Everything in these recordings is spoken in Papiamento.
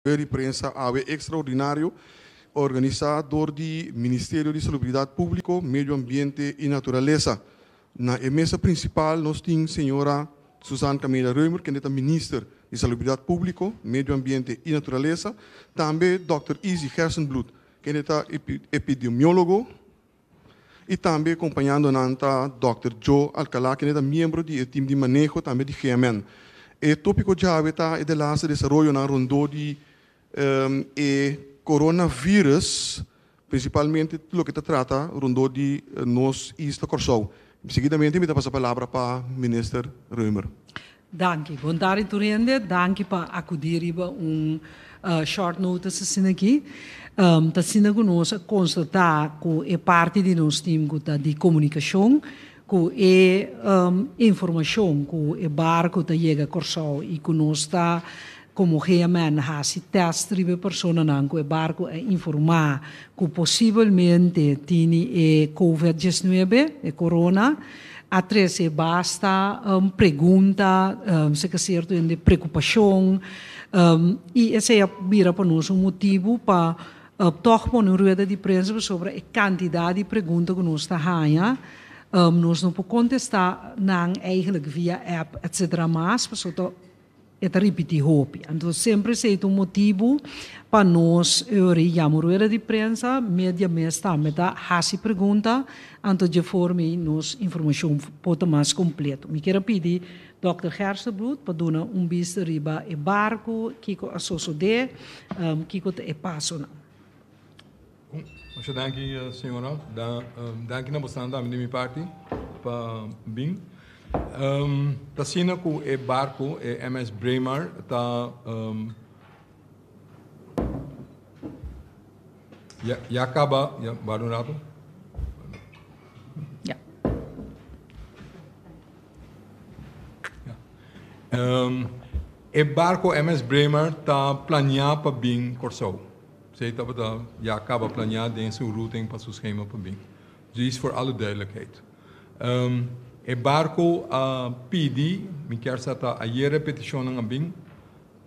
Rueda di prensa awe extraordinario organisa dor di Ministerio di Salubridad Publico, Medio Ambiente y Naturalesa. Na e mesa principal nos tin señora Suzanne Camelia Römer kende ta Minister di Salubridad Publico, Medio Ambiente y Naturalesa, tambe Dòkter Izzy Gerstenbluth kende ta epidemiologo y tambe acompañando nan ta Dòkter Joe Alcalá kende ta miembro di e team di maneho tambe di GMN. E topico djawe ta e delaste desaroyonan rondó di e coronavirus, principalmente loke ta trata rondó di nos isla Kòrsou. Seguidamente mi ta pasa palabra pa Minister Römer. Danki. Bon tardi tur hende. Danki pa akudí riba un short notice asina aki. Ta asina ku nos a konstatá ku e parti di nos team ku ta di komunikashon, ku e informashon ku e barku ta yega Kòrsou i ku nos ta komo GMN hasi tèst riba e personanan ku e barku a informá ku posibelmente tini e covid diesnuebe, e corona. A trese basta pregunta, seka sierto hende preokupashon i esei a bira pa nos un motibu pa tòg pone un rueda di prensa pasobra e kantidat di pregunta ku nos ta haña nos no por kontestá nan eigentlik via app etsetera mas pasobra E ta ripití hopi. Anto semper esei ta un motibu pa nos ora i yama un rueda di prensa, media mes tambe ta hasi pregunta, anto dje forma ei nos informashon por ta mas kompleto. Mi kier a pidi dòkter Gerstenbluth pa duna un bista riba e barku, kiko a sosodé, kiko ta e pasonan. Masha danki señora. Danki na bosnan tambe di mi parti pa bin. Ta asina ku e barku, e MS Braemar, ta ya kaba, ya warda un ratu. E barku MS Braemar ta planeá pa bin Kòrsou. Esei tabata ya kaba planeá den su routing pa su schema pa bin. Djis voor alle duidelijkheid. E barco a pidi, mi kier sa ta ayer e peticionnan a bin,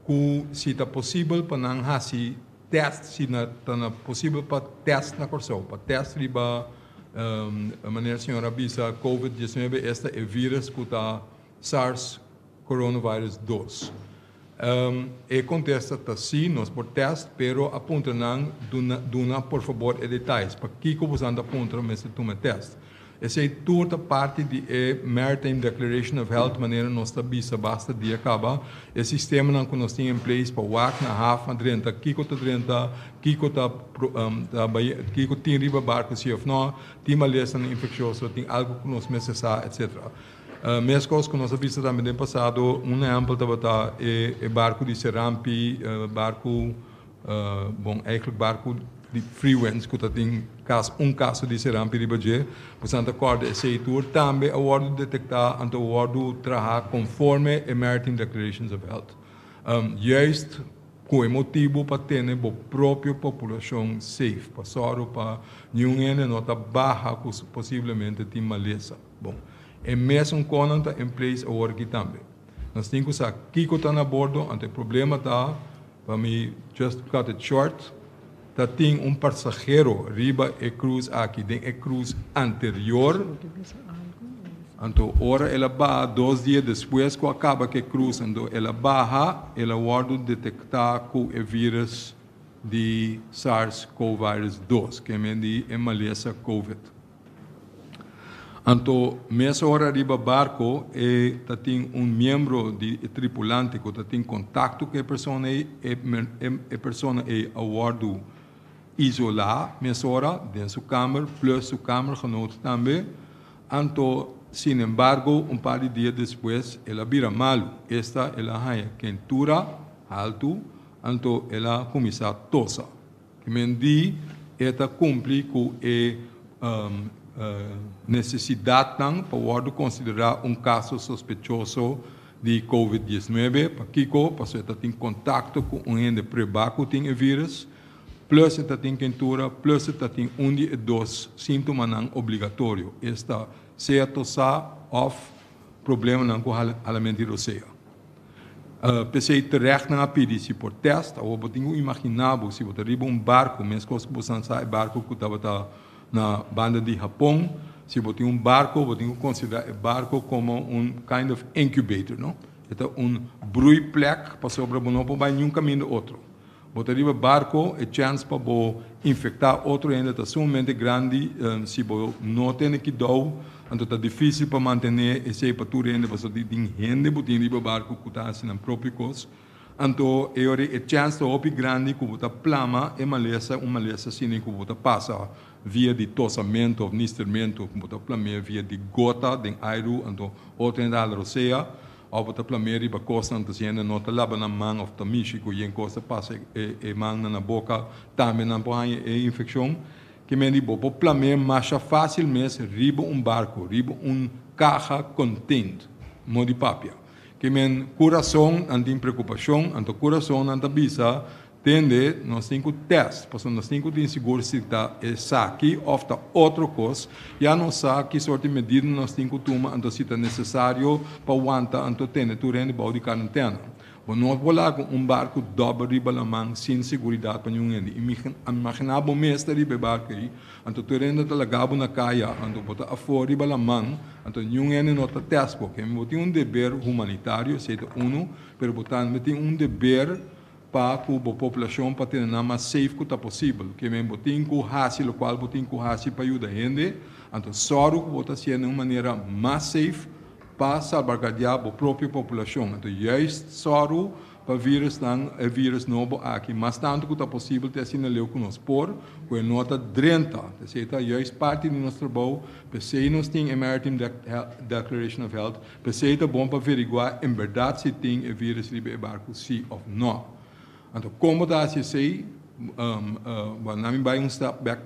cu si ta posibel pa nan haci test, si na ta na posibel pa test na Corsou, pa test riba manera señor a bisa covid 19, esta e virus cu ta SARS coronavirus dos. E kontesta ta sí, nos por tèst, pero a puntra nan duna duna por fabor e detayes. Pakiko bosan ta puntra mester tuma e tèst? Esei tur ta parti di e Maritime Declaration of Health manera nos ta bisa basta dia kaba. E sistemanan ku nos tin in place pa wak na haf a drenta kiko ta drenta, kiko ta ta bai kiko tin riba barku si òf nò, tin malesanan infekshioso, tin algu ku nos mester sa, etsetera. Meskos ku nos a bisa tambe den pasado, un ehèmpel tabata e e barku di Serampi, barku, bon eigentlik barku di Freewinds ku ta tin kas un kaso di Serampi riba dje. Boso ta kòrda esei tur tambe a wòrdu detektá anto a wòrdu traha konforme e Maritime Declarations of Health. Juist ku e motibu pa tene bo propio populashon safe, pa sòru pa niun hende no ta baha ku posiblemente tin malesa. Bon, e mesun konan ta in place awor aki tambe. Nos tin ku sa kiko ta na bordo, anto e problema ta, pa mi just to cut it short, ta tin un pasahero riba e cruise aki den e cruise anterior, anto ora el a baha dos dia despues ku a kaba ku e cruise, anto el a baha, el a wòrdu detektá ku e virus di SARS-CoV-virus dos, ke men di e malesa covid. Anto mesora riba barco e ta tin un miembro di e tripulante cu ta tin contacto cu e persona ey, e persona ey a wordo isola mesora den su kamer plus su kamergenoot tambe. Anto sinembargo un par di dia despues el a bira malu, esta el a haña kentura haltu anto el a cuminsa tosa. Men di e ta kumpli ku e nesesidatnan pa wòrdu konsiderá un kaso sospechoso di Covid 19. Pakiko? Pasobra e ta tin kontakto ku un hende pruebá ku tin e vírus, plus e ta tin kentura, plus e ta tin un di e dos síntomanan obligatorio, esta sea tosá òf problemanan ku halamentu di rosea. P'esei terecht nan a pidi si por test. Awor bo tin ku imaginá bo si bo ta riba un barku, meskos ku bo san sa e barku ku tabata na banda di Hapon, si bo tin un barku bo tin ku konsiderá e barku komo un kind of incubator, no? E ta un broeiplek pasobra bo no por bai niun kaminda otro. Bo ta riba barco, e chens pa bo infecta otro hende ta sumamente grandi. Si bo no tene kidou, anto ta dificil pa mantene esey pa tur hende, pasobra di tin hende bo tin riba barco cu ta haci nan propio cos. Anto e ora e chens ta hopi grandi cu bo ta plama e malesa, un malesa asina cu bo ta pasa via di tosamento of nistermento, cu bo ta plam'e via di gota den airu, anto otro hende ta hala rosea. Òf bo ta plam'é riba kosnan ta si hende no ta laba nan man òf ta mishi ku yen kos ta pasa e mannan na boka, tambe nan por haña e infekshon. Ke men di bo por plam'é masha fásil mes riba un barku, riba un kaha contained, mo di papia. Ke men ku rason nan tin preokupashon, anto ku rason nan ta bisa Tende, nos tin ku tèst, pasobra nos tin ku tin sigur si ta esaki òf ta otro kos. Ya nos sa ki sort di medida nos tin ku tuma, anto si ta nesesario pa wanta anto tene tur hende bou di karentena. Bo no por laga un barku dòbel riba laman sin seguridat pa niun hende. Imaginá bo mes ta riba e barku ei, anto tur hende ta laga bo na kaya, anto bo ta afó riba laman, anto niun hende no ta tèst bo. Bo tin un deber humanitario, esei ta unu, pero bo tambe tin un deber pa ku bo poblashon pa tene nan mas safe ku ta posibel. Ke men bo tin ku hasi lokual bo tin ku hasi pa yuda hende, anto sòru ku bo ta hasié na un manera mas safe pa salbaguardiá bo propio populashon. Anto juist sòru pa virusnan, e virus nobo aki, mas tantu ku ta posibel te asina leu ku nos por, ku e no ta drenta. Esei ta juist parti di nos trabou, p'esei nos tin e Maritime Declaration of Health, P'esei ta bon pa veriguá en bèrdat si tin e vírus riba e barku sí òf nò. Anto kon bo ta hasi esei? Bo na mi bai un stap bèk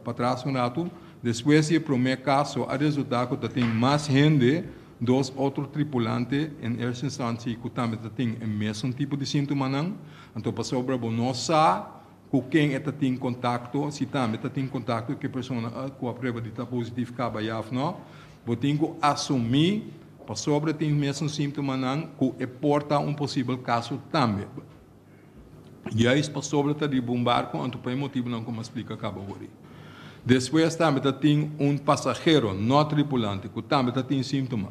patras un ratu. Despues di e promé kaso a resultá ku ta tin mas hende, dos otro tripulante en eerste instantie ku tambe ta tin e mesun tipo di síntomanan. Anto pasobra bo no sa ku ken e ta tin kontakto, si tambe ta tin kontakto ku e persona ku a prueba di ta positif kaba ya òf nò. Bo tin ku asumí pasobra tin mesun síntomanan ku e por ta un posibel kaso tambe. Juist pasobra ta riba un barku, anto pa e motibunan ku mi a splika kaba wòrdu. Despues tambe ta tin un pasahero no tripulante ku tambe ta tin síntoma.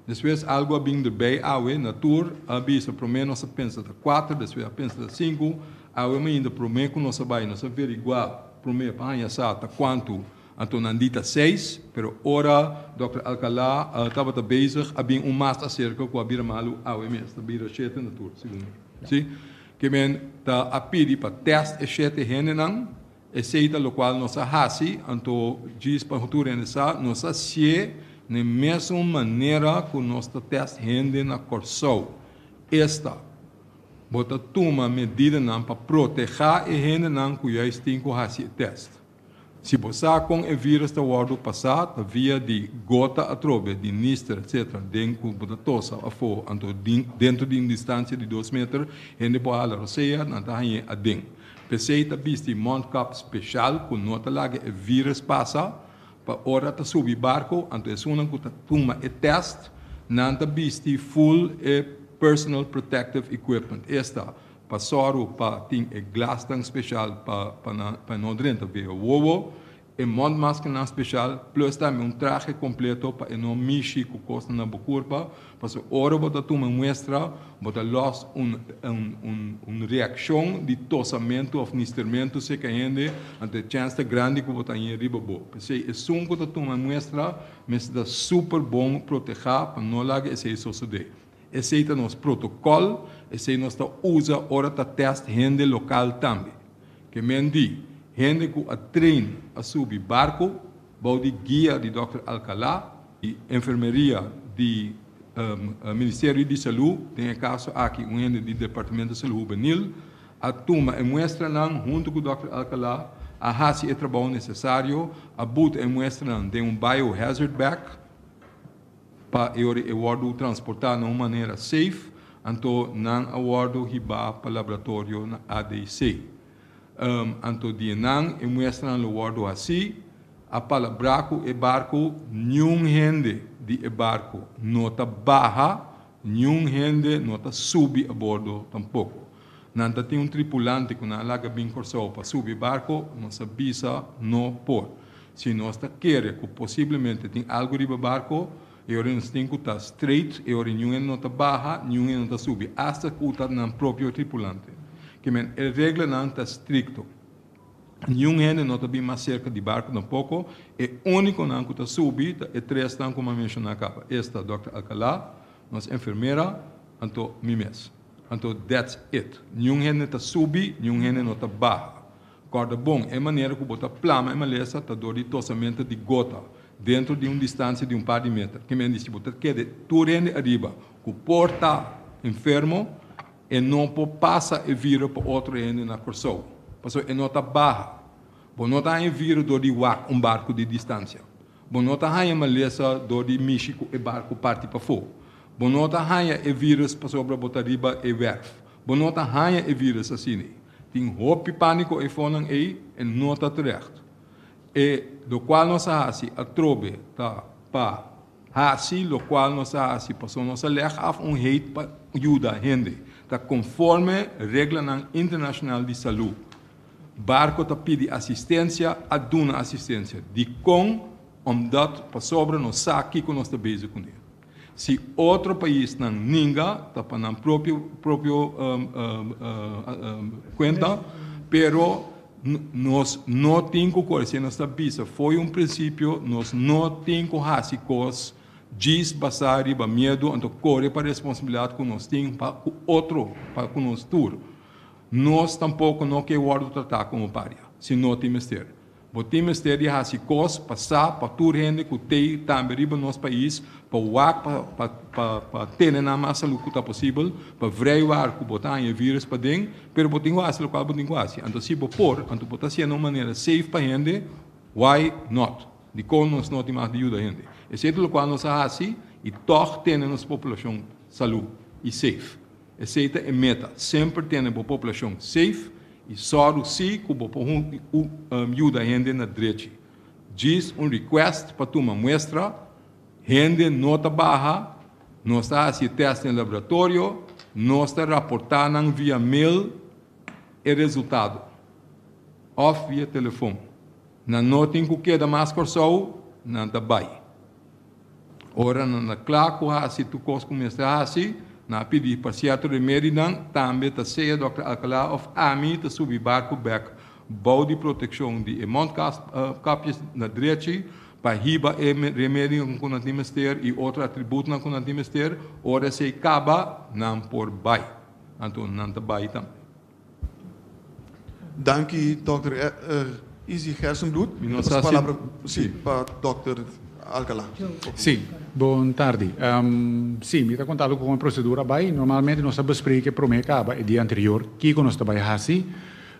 Despues algu a bin derbei awe na tur a bisa promé nos a pensa ta kuater, despues a pensa ta sinku, awe mainda promé ku nos a bai nos a veriguá promé pa haña sa ta kuantu. Anto nan di ta seis, pero ora Dòkter Alcalá tabata bezig a bin un mas aserka ku a bira malu awe mes, ta bira shete na tur, segun mi. Si? Ke men ta a pidi pa tèst e shete hendenan, esei ta lokual nos a hasi, anto djis pa tur hende sa, nos a hasié na e mesun manera ku nos ta tèst hende na Kòrsou, esta, bo ta tuma medidanan pa protehá e hendenan ku juist tin ku hasi e tèst. Si bo sa kon e virus ta wòrdu pasá, ta via di gota atrobe, di nister etc. Den ku bo ta tosa afó, anto dentro di un distansia di dos meter, hende por hala rosea, nan ta hañ'é aden. P'esei ta bisti mondkap speshal ku no ta laga e virus pasa, pa ora ta subi barko, anto esunnan ku ta tuma e tèst, nan ta bisti full e personal protective equipment, esta, Pa sòru pa tin e glasnan speshal pa pa nan pa no drenta via wowo, e mondmaskernan speshal, plus tambe un trahe kompleto pa e no mishi ku kosnan na bo kurpa, pasobra ora bo ta tuma e muestra bo ta lòs un un un reakshon di tosamentu òf nistermentu seka hende, anto e chèns ta grandi ku bo ta hañ'é riba bo. P'esei esun ku ta tuma e muestra mester ta super bon protehá pa no laga esei sosodé. Esei ta nos protokòl, esei nos ta usa ora ta tèst hende lokal tambe. Ke men di, hende ku a train a subi barku bou di guia di dòkter Alcalá, di enfermeria di Ministerio di Salú, den e kaso aki un hende di Departamento Salú Hubenil, a tuma e muestranan huntu ku dòkter Alcalá, a hasi e trabou nesesario, a buta e muestranan den un biohazard bag, Pa e ora e wòrdu transportá na un manera safe, anto nan a wòrdu hibá pa laboratorio na ADC. Anto di e nan e muestranan lo wòrdu hasí. A palabrá ku e barku niun hende di e barku no ta baha. Niun hende no ta subi a bordo tampoko. Nan ta tin un tripulante ku nan a laga bin Kòrsou pa subi barko, nos a bisa no por. Si nos ta kere ku posiblemente tin algu riba barko, e ora nos tin ku ta straight, e ora niun hende no ta baha, niun hende no ta subi, asta ku ta nan propio tripulante. Ke men e reglanan ta strikto. Niun hende no ta bin mas serka di barku tampoko. E únikonan ku ta subi ta e tresnan ku mi a menshoná kaba, esta dòkter Alcalá, nos enfermera, anto mi mes. Anto that's it. Niun hende ta subi, niun hende no ta baha. Kòrda bon, e manera ku bo ta plama e malesa ta dor di tosamento di gota dentro di un distansia di un par di meter. Ke men di si bo ta kede tur hende ariba ku por ta enfermo, e no por pasa e viro pa otro hende na Kòrsou, pasobra e no ta baha. Bo no ta haña viro dor di wak un barku di distansia. Bo no ta haña malesa dor di mishi ku e barku parti pafó. Bo no ta haña e vírus pasobra bo ta riba e wèrf. Bo no ta haña e vírus asina. Tin hopi pániko eifonan ei, e no ta terecht. E lokual nos a hasi atrobe ta pa hasi lokual nos a hasi pasobra nos a lèg af un heit pa yuda hende. Ta konforme reglanan internashonal di salú. Barko ta pidi asistensia, a duna asistensia. Dikon? Omdat pasobra nos sa kiko nos ta bezig kuné. Si otro paisnan ninga, ta pa nan propio propio kuenta, pero nos no tin ku kore. Si nos ta bisa fo'i un prinsipio, nos no tin ku hasi kos djis basá riba miedu, anto kore pa responsabilidat ku nos tin pa ku otro, pa ku nos tur. Nos tampoko no ke wòrdu tratá komo paria, si no tin mester. Bo tin mester di hasi kos pa sa pa tur hende ku tei tambe riba nos pais pa wak pa pa pa pa tene nan mas salú ku ta posibel, pa vrijwaar ku bo ta haña e virus paden, pero bo tin ku hasi lokual bo tin ku hasi. Anto si bo por, anto bo ta hasiendo un manera safe pa hende, why not? Dikon nos no tin mag di yuda hende? Esei ta lokual nos a hasi i tòg tene nos populashon salú i safe. Esei ta e meta, semper tene bo poblashon safe i sòru si ku bo por yuda hende na drechi. Djis un request pa tuma muestra, hende no ta baha, nos ta hasi e test den laboratorio, nos ta raportá nan via mail e resultado òf via telefon. Nan no tin ku keda mas Kòrsou, nan ta bai. Ora nan ta kla ku hasi tur kos ku mester hasi, nan a pidi pa sierto remedinan, tambe ta sea Dòkter Alcalá òf ami ta subi barku bèk bou di protekshon di e mondkapjes na drechi pa hiba e remedinan ku nan tin mester i otro atributnan ku nan tin mester. Ora esei kaba, nan por bai. Anto nan ta bai tambe. Danki Dòkter Izzy Gerstenbluth. Mi ta pasa palabra si pa Dòkter Alcala. Si, bon tardi. Si, mi ta konta algu kon e prosedura bai. Normalmente nos ta bespreke promé kaba e dia anterior kiko nos ta bai hasi.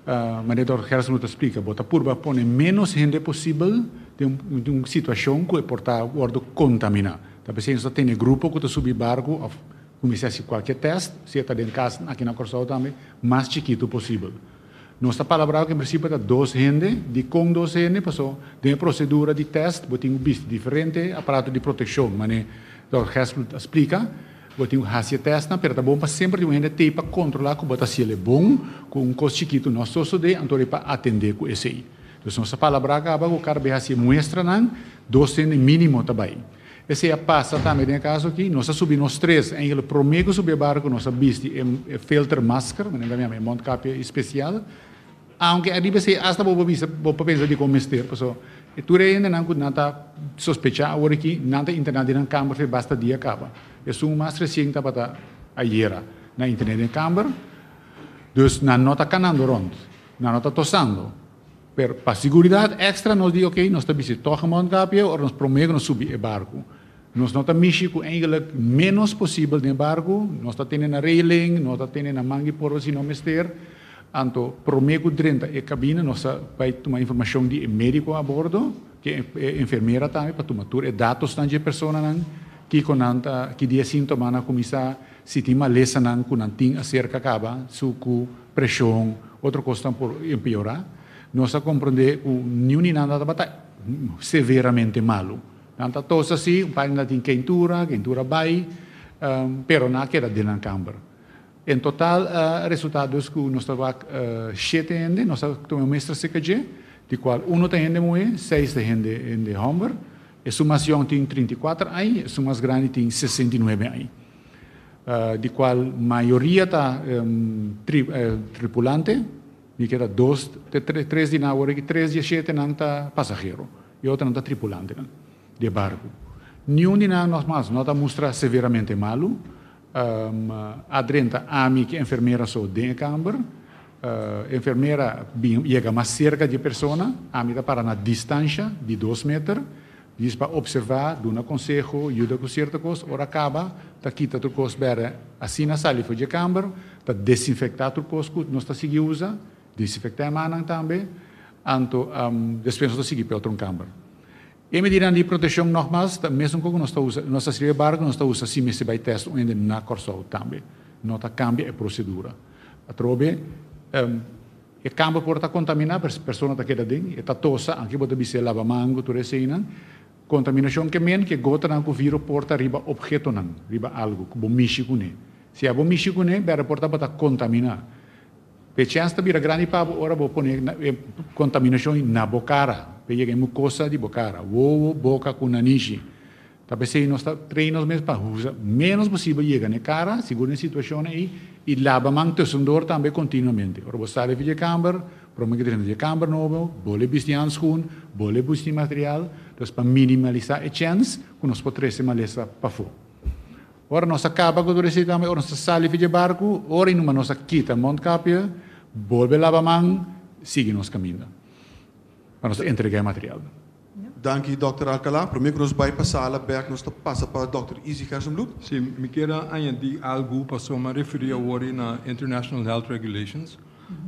Manera Dòkter Gerstenbluth ta splika, bo ta purba pone ménos hende posibel den un situashon ku e por ta wòrdu kontaminá. Ta p'esei nos ta tene grupo ku ta subi barku òf Kuminsá hasi kualke tèst, si e ta den kas aki na Kòrsou tambe, mas chikitu posibel. Nos ta palabrá ku en prinsipio ta dos hende. Dikon dos hende? Paso den e prosedura di tèst bo tin ku bisti diferente aparato di protekshon, manera dòkter Gesploet a splika. Bo tin ku hasi e tèstnan, pero ta bon pa semper tin un hende tei pa kontrolá ku bo ta hasiel e bon, ku un kos chikitu no a sosodé, anto pa atendé ku esei. Dus nos ta palabrá kaba ku kada bes hasi e muestranan, dos hende mínimo ta bai. Esei a pasa tambe den e kaso aki. Nos a subi nos tres. Eigenlijk promé ku subi e barku nos a bisti e filter masker, manera nan ta yama e mondkapje spesial. Aunke ariba esei asta bo por bisa, bo por pensa dikon mester, pasobra e tur e hendenan ku nan ta sospechá awor aki, nan ta interná den nan kamber fe basta dia kaba. Esun mas resien tabata ayera nan interné den kamber. Dus nan no ta kanando rònt, nan no ta tosando. Pero pa siguridat extra nos di ok nos ta bisti tog e mondkapje ora nos prome ku nos subi e barku. Nos no ta mishi ku eigenlijk menos posibel den e barku, nos ta tene na railing, nos ta tene na man di porta si no mester. Anto prome ku drenta e kabina nos ta bai tuma informashon di e mediko a bordo, ku e enfermera tambe pa tuma tur e datosnan dje personanan, kiko nan ta, ki dia sintomanan a kuminsá, si tin malesanan ku nan tin aserka kaba, suku, preshon, otro kosnan por empeorá. Nos a komprondé ku niun di nan tabata severamente malu. Nan ta tos así, un par di nan tin keintura, keintura bai. Pero nan a keda den nan kamber. En total a resultá dus ku nos ta wak shete hende, nos a tuma muestra serka dje, di kual uno ta hende muhé, seis ta hende hende hòmber. Esun mas yòn tin 34 aña, esun mas grandi tin 69 aña. Di kual mayoria ta tripulante, mi keda dos te tres di nan awor aki, tres di e shete nan ta pasahero i otronan ta tripulantenan di e barku. Niun di nan nògmas no ta mustra severamente malu. A drenta ami ku e enfermera so den e kamber. E enfermera bin yega mas serka di e persona, ami ta para na distansha di 2 meter, djis pa opservá, duna konseho, yuda ku sierto kos. Ora kaba, ta kita tur kos bèrdè asina sali for di e kamber, ta desinfektá tur kos ku nos ta sigui usa, desinfektá e mannan tambe, anto despues nos ta sigui pa e otro un kamber. E medidanan di proteccion nogmaals ta mesun cu nos ta usa, nos ta sirbi barco, nos ta usa si mester bay test un hende na Corsou tambe. No ta cambia e procedura. Atrobe, e camber por ta contamina, pero si persona ta keda den, e ta tosa, anke bo ta bis'e laba mango, tur eseinan. Contaminacion ke men ke gotanan cu viro por ta riba obhetonan, riba algo cu bo mishi cune. Si abo mishi cune, berde por tabata contamina. E chèns ta bira grandi pa bo ora bo pone e kontaminashon na bo kara, pa e yega e mukosa di bo kara, wowo, boka ku nanishi. Ta p'esei nos ta train nos mes pa usa ménos posibel yega na e kara, sigur na e situashonnan ei, i laba man tusendor tambe kontinuamente. Ora bo sali for di e kamber, prome ku drenta di e kamber nobo, bole bisti hanskun, bole bisti material, dus pa minimalisá e chèns ku nos por trese malesa pafó. Ora nos a kaba ku tur esei tambe, ora nos ta sali for dje barku, ora i numa nos a kita mondkapje, bolbe laba man, sigui nos kaminda pa nos entregá e material. Danki Dòkter Alcalá. Promé ku nos bai pa sala bèk nos ta pasa pa Dòkter Izzy Gerstenbluth. Sí, mi kier a añadí algu pasobra mi a referí awor na International Health Regulations.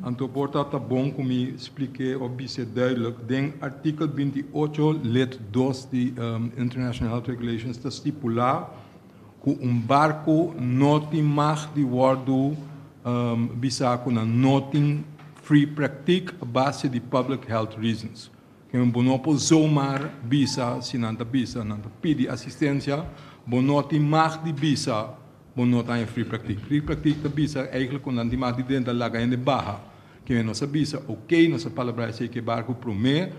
Anto por ta ta bon ku mi splik'é òf bis'é duidelijk. Den artikel 28 lid 2 di International Health Regulations ta stipulá ku un barku no tin mag di wòrdu bisá ku nan no tin free praktik a base di public health reasons. Ke bo no por zomaar bisa si nan ta bisa nan ta pidi asistensia, bo no tin mag di bisa bo no ta haña free praktik. Free praktik ta bisa eigenlijk ku nan tin mag di drenta laga hende baha. Ke nos a bisa ok, nos a palabrá esei ku e barku promé,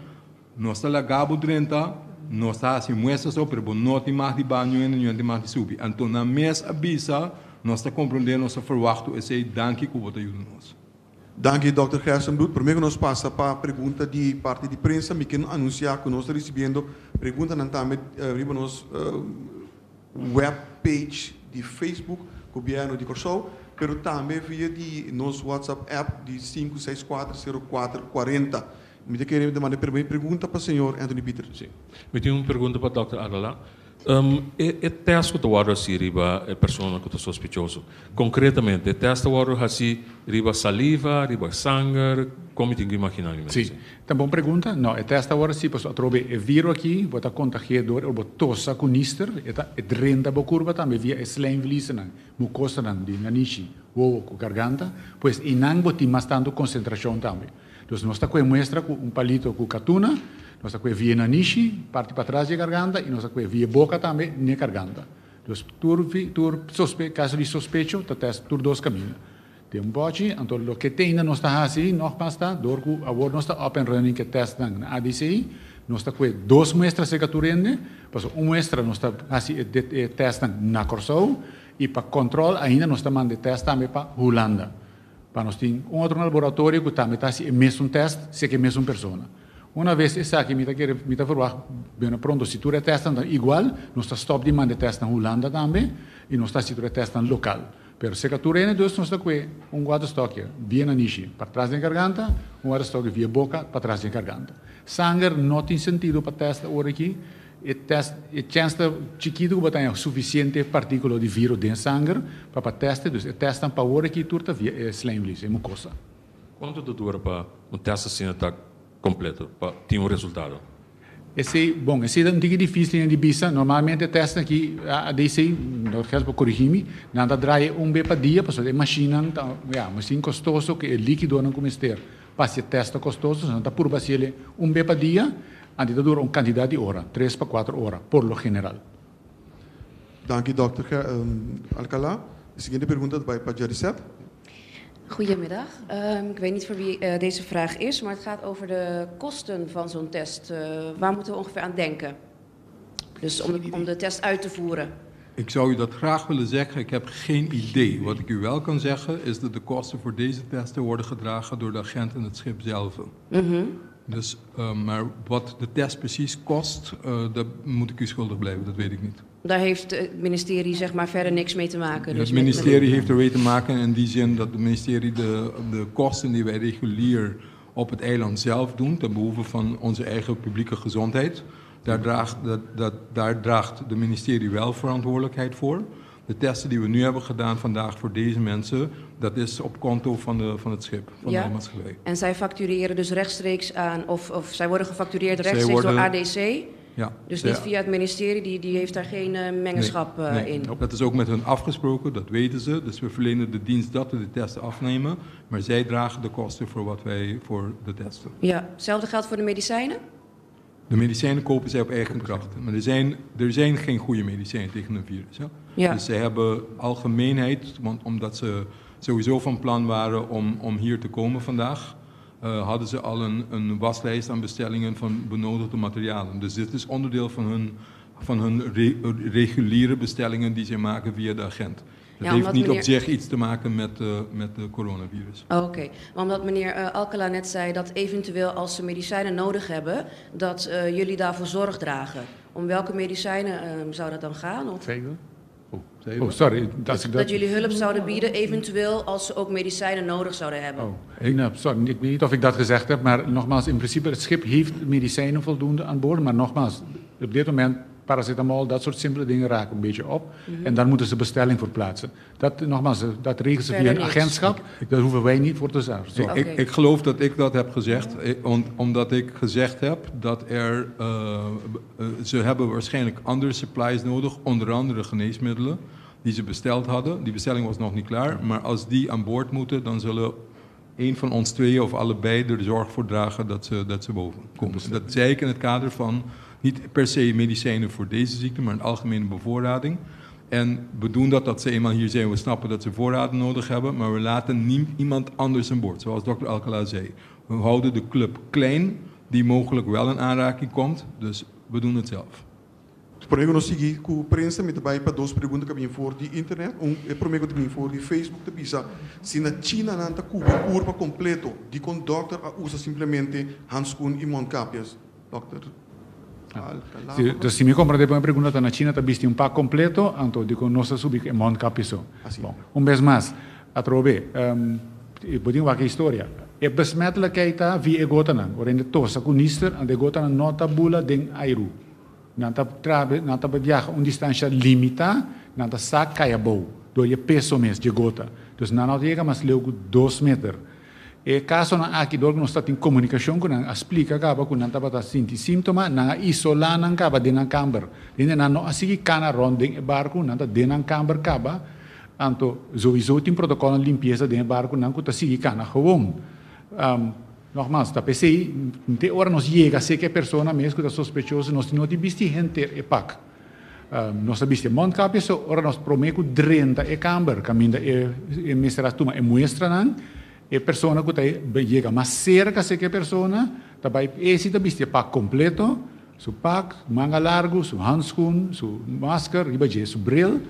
nos ta laga bo drenta, nos ta hasi muestra so, pero bo no tin mag di baha niun hende, niun hende tin mag di subi. Anto nan mes a bisa, nos ta komprondé, nos ta ferwachtu esei, danki ku bo ta yuda nos. Danki Dòkter Gerstenbluth. Promé ku nos pasa pa pregunta di parti di prensa, mi ke anunsiá ku nos ta risibiendo preguntanan tambe riba nos web page di Facebook Gobièrnu di Kòrsou, pero tambe via di nos WhatsApp app di 5640440. Mi ta kere manda e promé pregunta pa señor Anthony Pieter. Sí. Mi tin un pregunta pa Dòkter Alcalá. E tèst ku ta wòrdu hasí riba e persona ku ta sospechoso, konkretamente e tèst ta wòrdu hasí riba saliva, riba sanger, kon mi tin ku imaginá mi mes? Sí, ta bon pregunta. No, e tèst ta wòrdu hasí pasobra atrobe e viro aki bo ta kontagi'é dor ora bo tosa ku nister, e ta e drenta bo kurpa tambe via e slijmvliezennan, mukosanan di nanishi, wowo ku garganta, pues einan bo tin mas tantu konsentrashon tambe. Dus nos ta kue muestra ku un palito ku katuna, nos ta kue via nanishi, parti patras di e garganta, i nos ta kue via boka tambe n'e garganta. Dus tur tur sospe kaso di sospecho ta tèst tur dos kaminda. Den un bòchi, anto loke te ainda nos ta hasi nògmas ta, dor ku awor nos ta up and running ku e tèstnan na ADC, nos ta kue dos muestra serka tur hende, pasobra un muestra nos ta hasi e e tèstnan na Kòrsou, i pa kòntròl ainda nos ta manda e tèst tambe pa Hulanda. Pa nos tin un otro laboratorio ku tambe ta hasi e mesun tèst si e ke mesun persona. Una ves esaki mi ta kere mi ta verwagt beno pronto si tur e tèstnan ta igual nos ta stòp di manda e tèstnan Hulanda tambe i nos ta hasi tur e tèstnan lokal. Pero serka tur hende dus nos ta kue un waterstokje via nanishi patras den garganta, un waterstokje via boka patras den garganta. Sanger no tin sentido pa tèst awor aki. E test, e chèns ta chikitu ku bo ta haña sufisiente partíkulo di viro den sanger pa pa tèste, dus e tèstnan pa awor aki tur ta via e slijmvlies, e mukosa. Kuantu ta dura pa un tèst asina ta kompleto, pa tin un resultado? Esei, bon, esei ta un tiki difísil di bisa. Normalmente e tèstnan aki, ADC, dòkter Gels por korigí mi, nan ta draai un be pa dia pasobra e mashinnan ta, ya, mashin kostoso ku e líkidonan ku mester pa hasi e tèst ta kostoso, so nan ta purba hasi el un be pa dia. Anti ta dura un kantidat di ora, 3 pa 4 ora, por lo general. Danki, dòkter Alcalá. E siguiente pregunta ta bai pa Jariset. Goedemiddag. Ik weet niet voor wie deze vraag is, maar het gaat over de kosten van zo'n test. Waar moeten we ongeveer aan denken? Dus om de test uit te voeren. Ik zou u dat graag willen zeggen. Ik heb geen idee. Wat ik u wel kan zeggen, is dat de kosten voor deze testen worden gedragen door de agent en het schip zelf. Dus, maar wat de test precies kost, dat moet ik u schuldig blijven. Dat weet ik niet. Daar heeft het ministerie, zeg maar, verder niks mee te maken. Dus het ministerie heeft er mee te maken in die zin dat het ministerie de kosten die wij regulier op het eiland zelf doen, ten behoeve van onze eigen publieke gezondheid, daar draagt de ministerie wel verantwoordelijkheid voor. De testen die we nu hebben gedaan vandaag voor deze mensen, dat is op konto van het schip, van de maatschappij. En zij factureren dus rechtstreeks aan, of zij worden gefactureerd rechtstreeks door ADC? Ja. Dus niet via het ministerie, die heeft daar geen mengenschap Nee, in? Dat is ook met hun afgesproken, dat weten ze. Dus we verlenen de dienst dat we de testen afnemen, maar zij dragen de kosten voor wat wij voor de testen. Ja, hetzelfde geldt voor de medicijnen? De medicijnen kopen zij op eigen kracht. Maar er zijn geen goede medicijnen tegen een virus. Hè? Dus zij hebben algemeenheid, want omdat ze sowieso van plan waren om hier te komen vandaag, hadden ze al een waslijst aan bestellingen van benodigde materialen. Dus dit is onderdeel van hun reguliere bestellingen die zij maken via de agent. Dat Ja, heeft omdat niet op zich iets te maken met de coronavirus. Oké, maar omdat meneer Alcala net zei dat eventueel als ze medicijnen nodig hebben, dat jullie daarvoor zorg dragen. Om welke medicijnen zou dat dan gaan? Of Zei je dat? Oh, zei je Oh, dat? sorry. Dat, ik dat jullie hulp zouden bieden, eventueel als ze ook medicijnen nodig zouden hebben? Oh, nou, sorry, ik weet niet of ik dat gezegd heb, maar nogmaals, in principe, het schip heeft medicijnen voldoende aan boord, maar nogmaals, op dit moment, paracetamol, dat soort simpele dingen raken een beetje op. En daar moeten ze bestelling voor plaatsen. Dat, nogmaals, dat regelen ze via Verder een niks. agentschap, daar hoeven wij niet voor te zorgen. Ik geloof dat ik dat heb gezegd, omdat ik gezegd heb dat ze hebben waarschijnlijk andere supplies nodig, onder andere geneesmiddelen, die ze besteld hadden. Die bestelling was nog niet klaar, maar als die aan boord moeten, dan zullen een van ons tweeën of allebei er zorg voor dragen dat ze boven komen. Dat zei ik in het kader van niet per se medicijnen voor deze ziekte, maar een algemene bevoorrading. En we doen dat, dat ze eenmaal hier zijn. We snappen dat ze voorraden nodig hebben, maar we laten niet iemand anders aan boord. Zoals dokter Alcala zei. We houden de club klein, die mogelijk wel in aanraking komt. Dus we doen het zelf. Promé ku nos sigui ku prensa, mi ta bai pa dos pregunta ku a bin for di internet. Un e promé ku a bin for di Facebook, ta bisa: si na China nan ta kubri kurpa kompleto, dikon dòkter a usa simplemente handschoen i mondkapjes? Dòkter Alcalá. Si, dus si mi komprondé e pregunta, ta na China ta bisti un pak kompleto, anto dikon nos a subi e mondkapje so. Asina. Bon, un bes mas, atrobe, bo tin wak historia. E besmettelijkheid ta via e gotanan. Ora hende tosa ku nister, en e gotanan no ta bula den airu. Nan ta trabe, nan ta viaha un distansia limitá, nan ta sak kai abou, dor e peso mes di gota. Dus nan no ta yega mas leu ku 2 meter. E kasonan aki, dor ku nos tabatin komunikashon ku nan, a splika kaba ku nan tabata sinti síntoma, nan a isolá nan kaba den nan kamber. Den nan no a sigui kana rònt den e barku, nan ta den nan kamber kaba. Anto, sowieso tin protokòl di limpiesa den e barku nan ku ta sigui kana gewoon. Nogmaals, ta p'esei, te ora nos yega serka e persona mes ku ta sospechoso, nos no ta bisti henter e pak. Nos ta bisti mondkapje, so ora nos promé ku drenta e kamber, kaminda e mester a tuma e muestranan, e persona ku ta yega mas serka serka e persona, ta bai esei ta bisti e pak kompleto, su pak, manga largu, su handschoen, su masker, riba dje, su bril,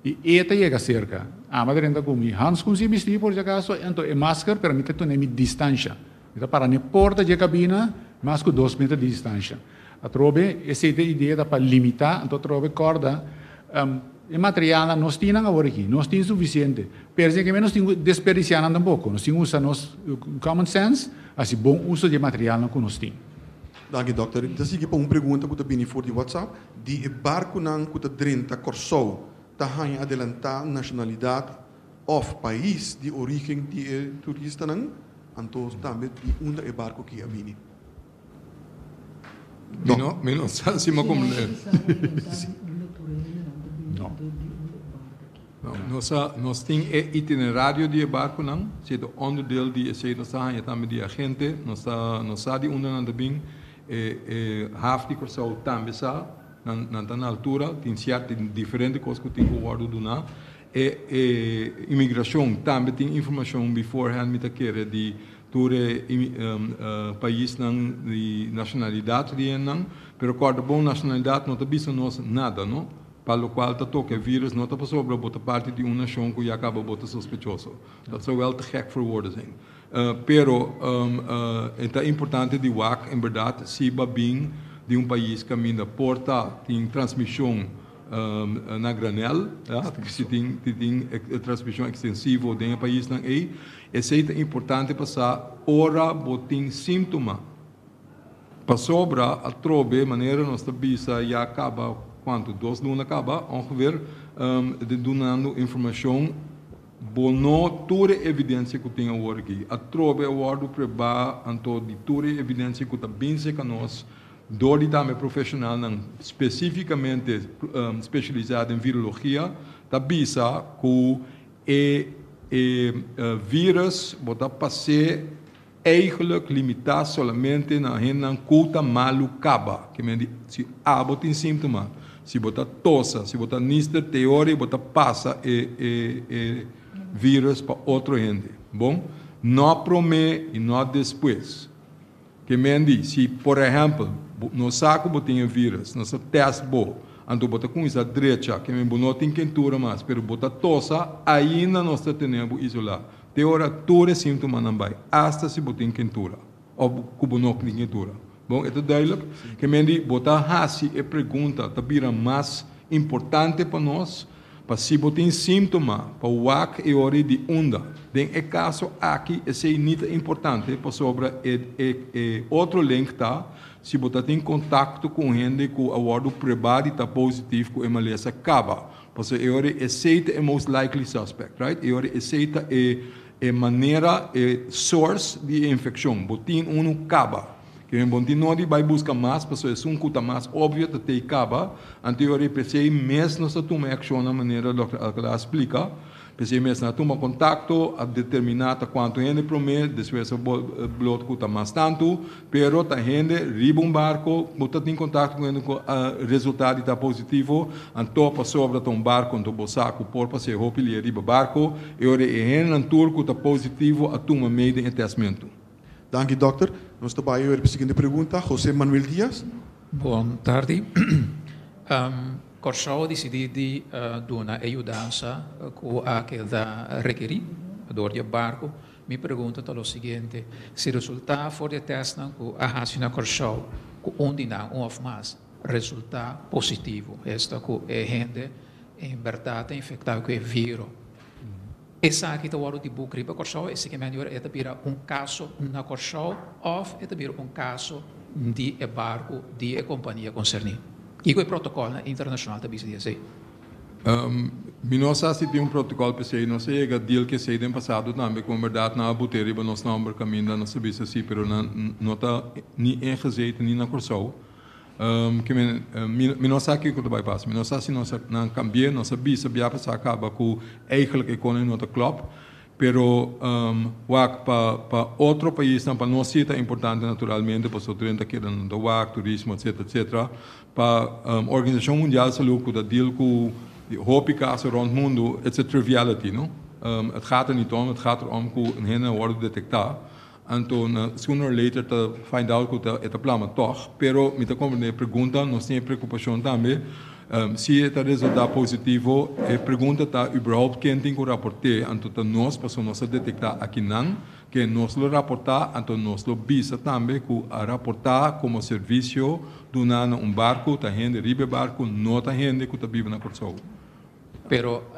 i e ta yega serka. Ami a drenta ku mi handschoen si bisti por si akaso, anto e masker, pero mi ta tene mi distansia. Mi ta para na porta di kabina, mas ku 2 meter di distansia. Atrobe, esei ta e idea ta pa limitá, anto atrobe kòrda, e material nos tin awor aki, nos tin sufisiente. Pero ku nos tin desperdisiá tampoko, nos tin usa nos common sense, hasi bon uso di material ku nos tin. Danki, dòkter. Anto, sigui pa un pregunta ku ta bini for di WhatsApp. Di barkunan ku ta drenta Kòrsou, ta haña adelantá nashonalidat òf pais di orígen di e turistanan, anto tambe di unda e barku aki a bini? Mi no sa si mi a komprondé. No. No, nos tin e itinerario di barkunan, si ta onderdeel di esei nos ta haña tambe di agente, nos sa di unda nan ta bin, e haf di Kòrsou tambe sa. Nan nan ta na altura, tin sierto tin diferente kos ku tin ku wòrdu duná. E e imigrashon tambe tin informashon beforehand mi ta kere di tur e paisnan di nashonalidat di hendenan. Pero kòrda bon nashonalidat no ta bisa nos nada no. Pa lokual ta toka e virus no ta pasobra bo ta parti di un nashon ku ya kaba bo ta sospechoso. Dat zou wel te gek voor woorden zijn. Pero e ta importante di wak en berdad si bo a bin di un pais kaminda por ta tin transmishon na granel, si tin tin transmishon ekstensivo den e paisnan ei, esei ta importante pa sa ora bo tin síntoma. Pasobra atrobe manera nos ta bisa ya kaba kuantu dos luna kaba ongeveer di dunando informashon. Bo no tur e evidencia cu tin awor aki. Atrobe a wordo prueba anto di tur e evidencia cu ta bin cerca nos door di tambe profesionalnan specificamente specialisa den virologia ta bisa cu e e virus bo ta pas'e eigenlijk limita solamente na hendenan cu ta malu caba. Ke men di si abo tin sintoma, si bo ta tosa, si bo ta nister teoria bo ta pasa e e e virus pa otro hende. Bon? No prome y no despues. Ke men di si por ehempel no sa cu bo tin e virus, nos a test bo, anto bo ta cuminsa drecha, ke men bo no tin kentura mas, pero bo ta tosa, ainda nos ta tene bo isola. Te ora tur e síntomanan bai, asta si bo tin kentura òf ku bo no tin kentura. Bon, e ta duidelijk? Ke men di bo ta hasi e pregunta ta bira mas importante pa nos pa si bo tin síntoma pa wak e ora di unda. Den e kaso aki esei ni ta importante pasobra e e e otro link ta si bo ta tin kontakto ku un hende ku a wòrdu pruebá di ta positif ku e malesa kaba. Pasobra e ora esei ta e most likely suspect, right? E ora esei ta e e manera, e source di e infeccion. Bo tin unu caba. Ke men bo tin nodi bai busca mas, pasobra esun cu ta mas obvio ta tei caba. Anto e ora p'esei mes nos ta tuma e accionnan manera Dòkter Alcalá a splica. P'esei mes nan a tuma contacto, a determina ta cuanto hende prome, despues a blot cu ta mas tantu, pero ta hende riba un barco cu ta tin contacto cu hende cu a resulta di ta positivo, anto pasobra ta un barco anto bo sa cu por pas'e hopi lia riba barco, e ora e hendenan tur cu ta positivo a tuma mee den e testmento. Danki dokter. Nos ta bai oer pa e siguiente pregunta. Jose Manuel Diaz. Bon tardi. Kòrsou a disidí di duna e yudansa ku a keda rekerí dor di e barku. Mi pregunta ta lo siguiente, si resultá for di e tèstnan ku a hasi na Kòrsou ku un di nan, un òf mas, resultá positivo, esta ku e hende en bèrdat ta infektá ku e viro, esaki ta wòrdu di buk riba Kòrsou? Esaki men di ora e ta bira un kaso na Kòrsou òf e ta bira un kaso di e barku di e kompania konserní? Kiko e protokòlnan internashonal ta bisa di esei? Mi no sa si tin un protokòl p'esei. Nos a yega deal ku esei den pasado tambe ku en bèrdat nan a bot'é riba nos nòmber kaminda nos a bisa si, pero nan no ta ni ingezeten ni na Kòrsou. Ke men, mi no sa kiko ta bai pasa. Mi no sa si nos a nan kambi'é. Nos a bisa bia pasá kaba ku eigentlik e konen no ta klòp. Pero wak pa pa otro paisnan, pa nos si ta importante naturalmente pasobra tur hende ta keda nan ta wak, turismo etcetera etcetera. Pa Organisacion Mundial Salud cu ta deal cu hopi caso rond mundo, it's a triviality no. Het gaat er niet om, het gaat er om cu een hende a wordo detecta. Anto na sooner or later ta find out cu ta e ta plama toch. Pero mi ta comprende e pregunta, nos tin e preocupacion tambe. Si e ta resulta positivo, e pregunta ta überhaupt ken tin cu raporte, anto ta nos pasobra nos a detecta akinan ke nos lo raporta, anto nos lo bisa tambe cu a raporta como servicio duna na un barco ta hende riba e barco, no ta hende cu ta biba na Corsou. Pero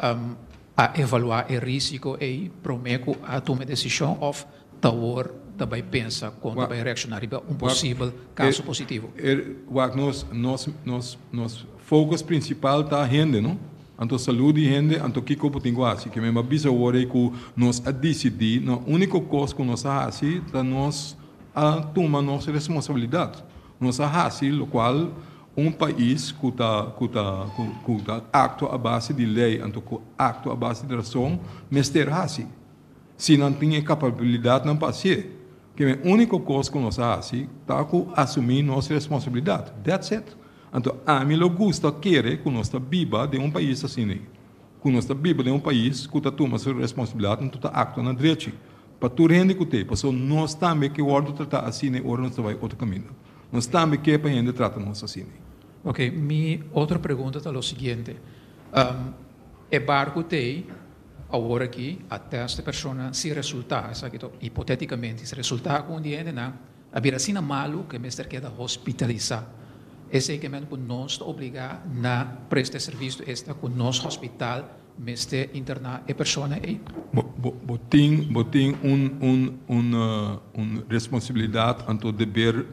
a evalua e risico ey prome cu a tuma e decision of ta awor ta bay pensa con ta bay reacciona riba un posibel caso positivo? Wak, nos, nos, nos, nos focus principal ta hende, no? Anto salud di hende, anto kico bo tin cu haci? Ke men a bisa awor ey cu nos a dicidi, no unico cos cu nos a haci ta nos a tuma nos responsabilidad. Nos a haci locual Un pais ku ta ku ta ku ta aktua a base di lei anto ku aktua a base di rason mester hasi si nan tin e kapabilidatnan pa hasié. Ke e úniko kos ku nos a hasi ta ku asumí nos responsabilidat. That's it. Anto, ami lo gusta kere ku nos ta biba den un pais asina. Ku nos ta biba den un pais ku ta tuma su responsabilidat i ta aktua na drechi. Pa tur hende ku t'ei, pasobra nos tambe ke wòrdu tratá asina ora nos ta bai otro kaminda. Nos tambe ke pa hende trata nos asina. Ok, mi otro pregunta ta lo siguiente. E barku t'ei awor aki a tèst e persona si resultá, esaki ta hipotétikamente, si resultá ku un di hendenan a bira asina malu ku e mester keda hospitalisá. Esei ke men ku nos ta obligá na presta e servisio esta ku nos hospital mester interná e persona ei. Bo tin bo tin un un un un responsabilidat anto deber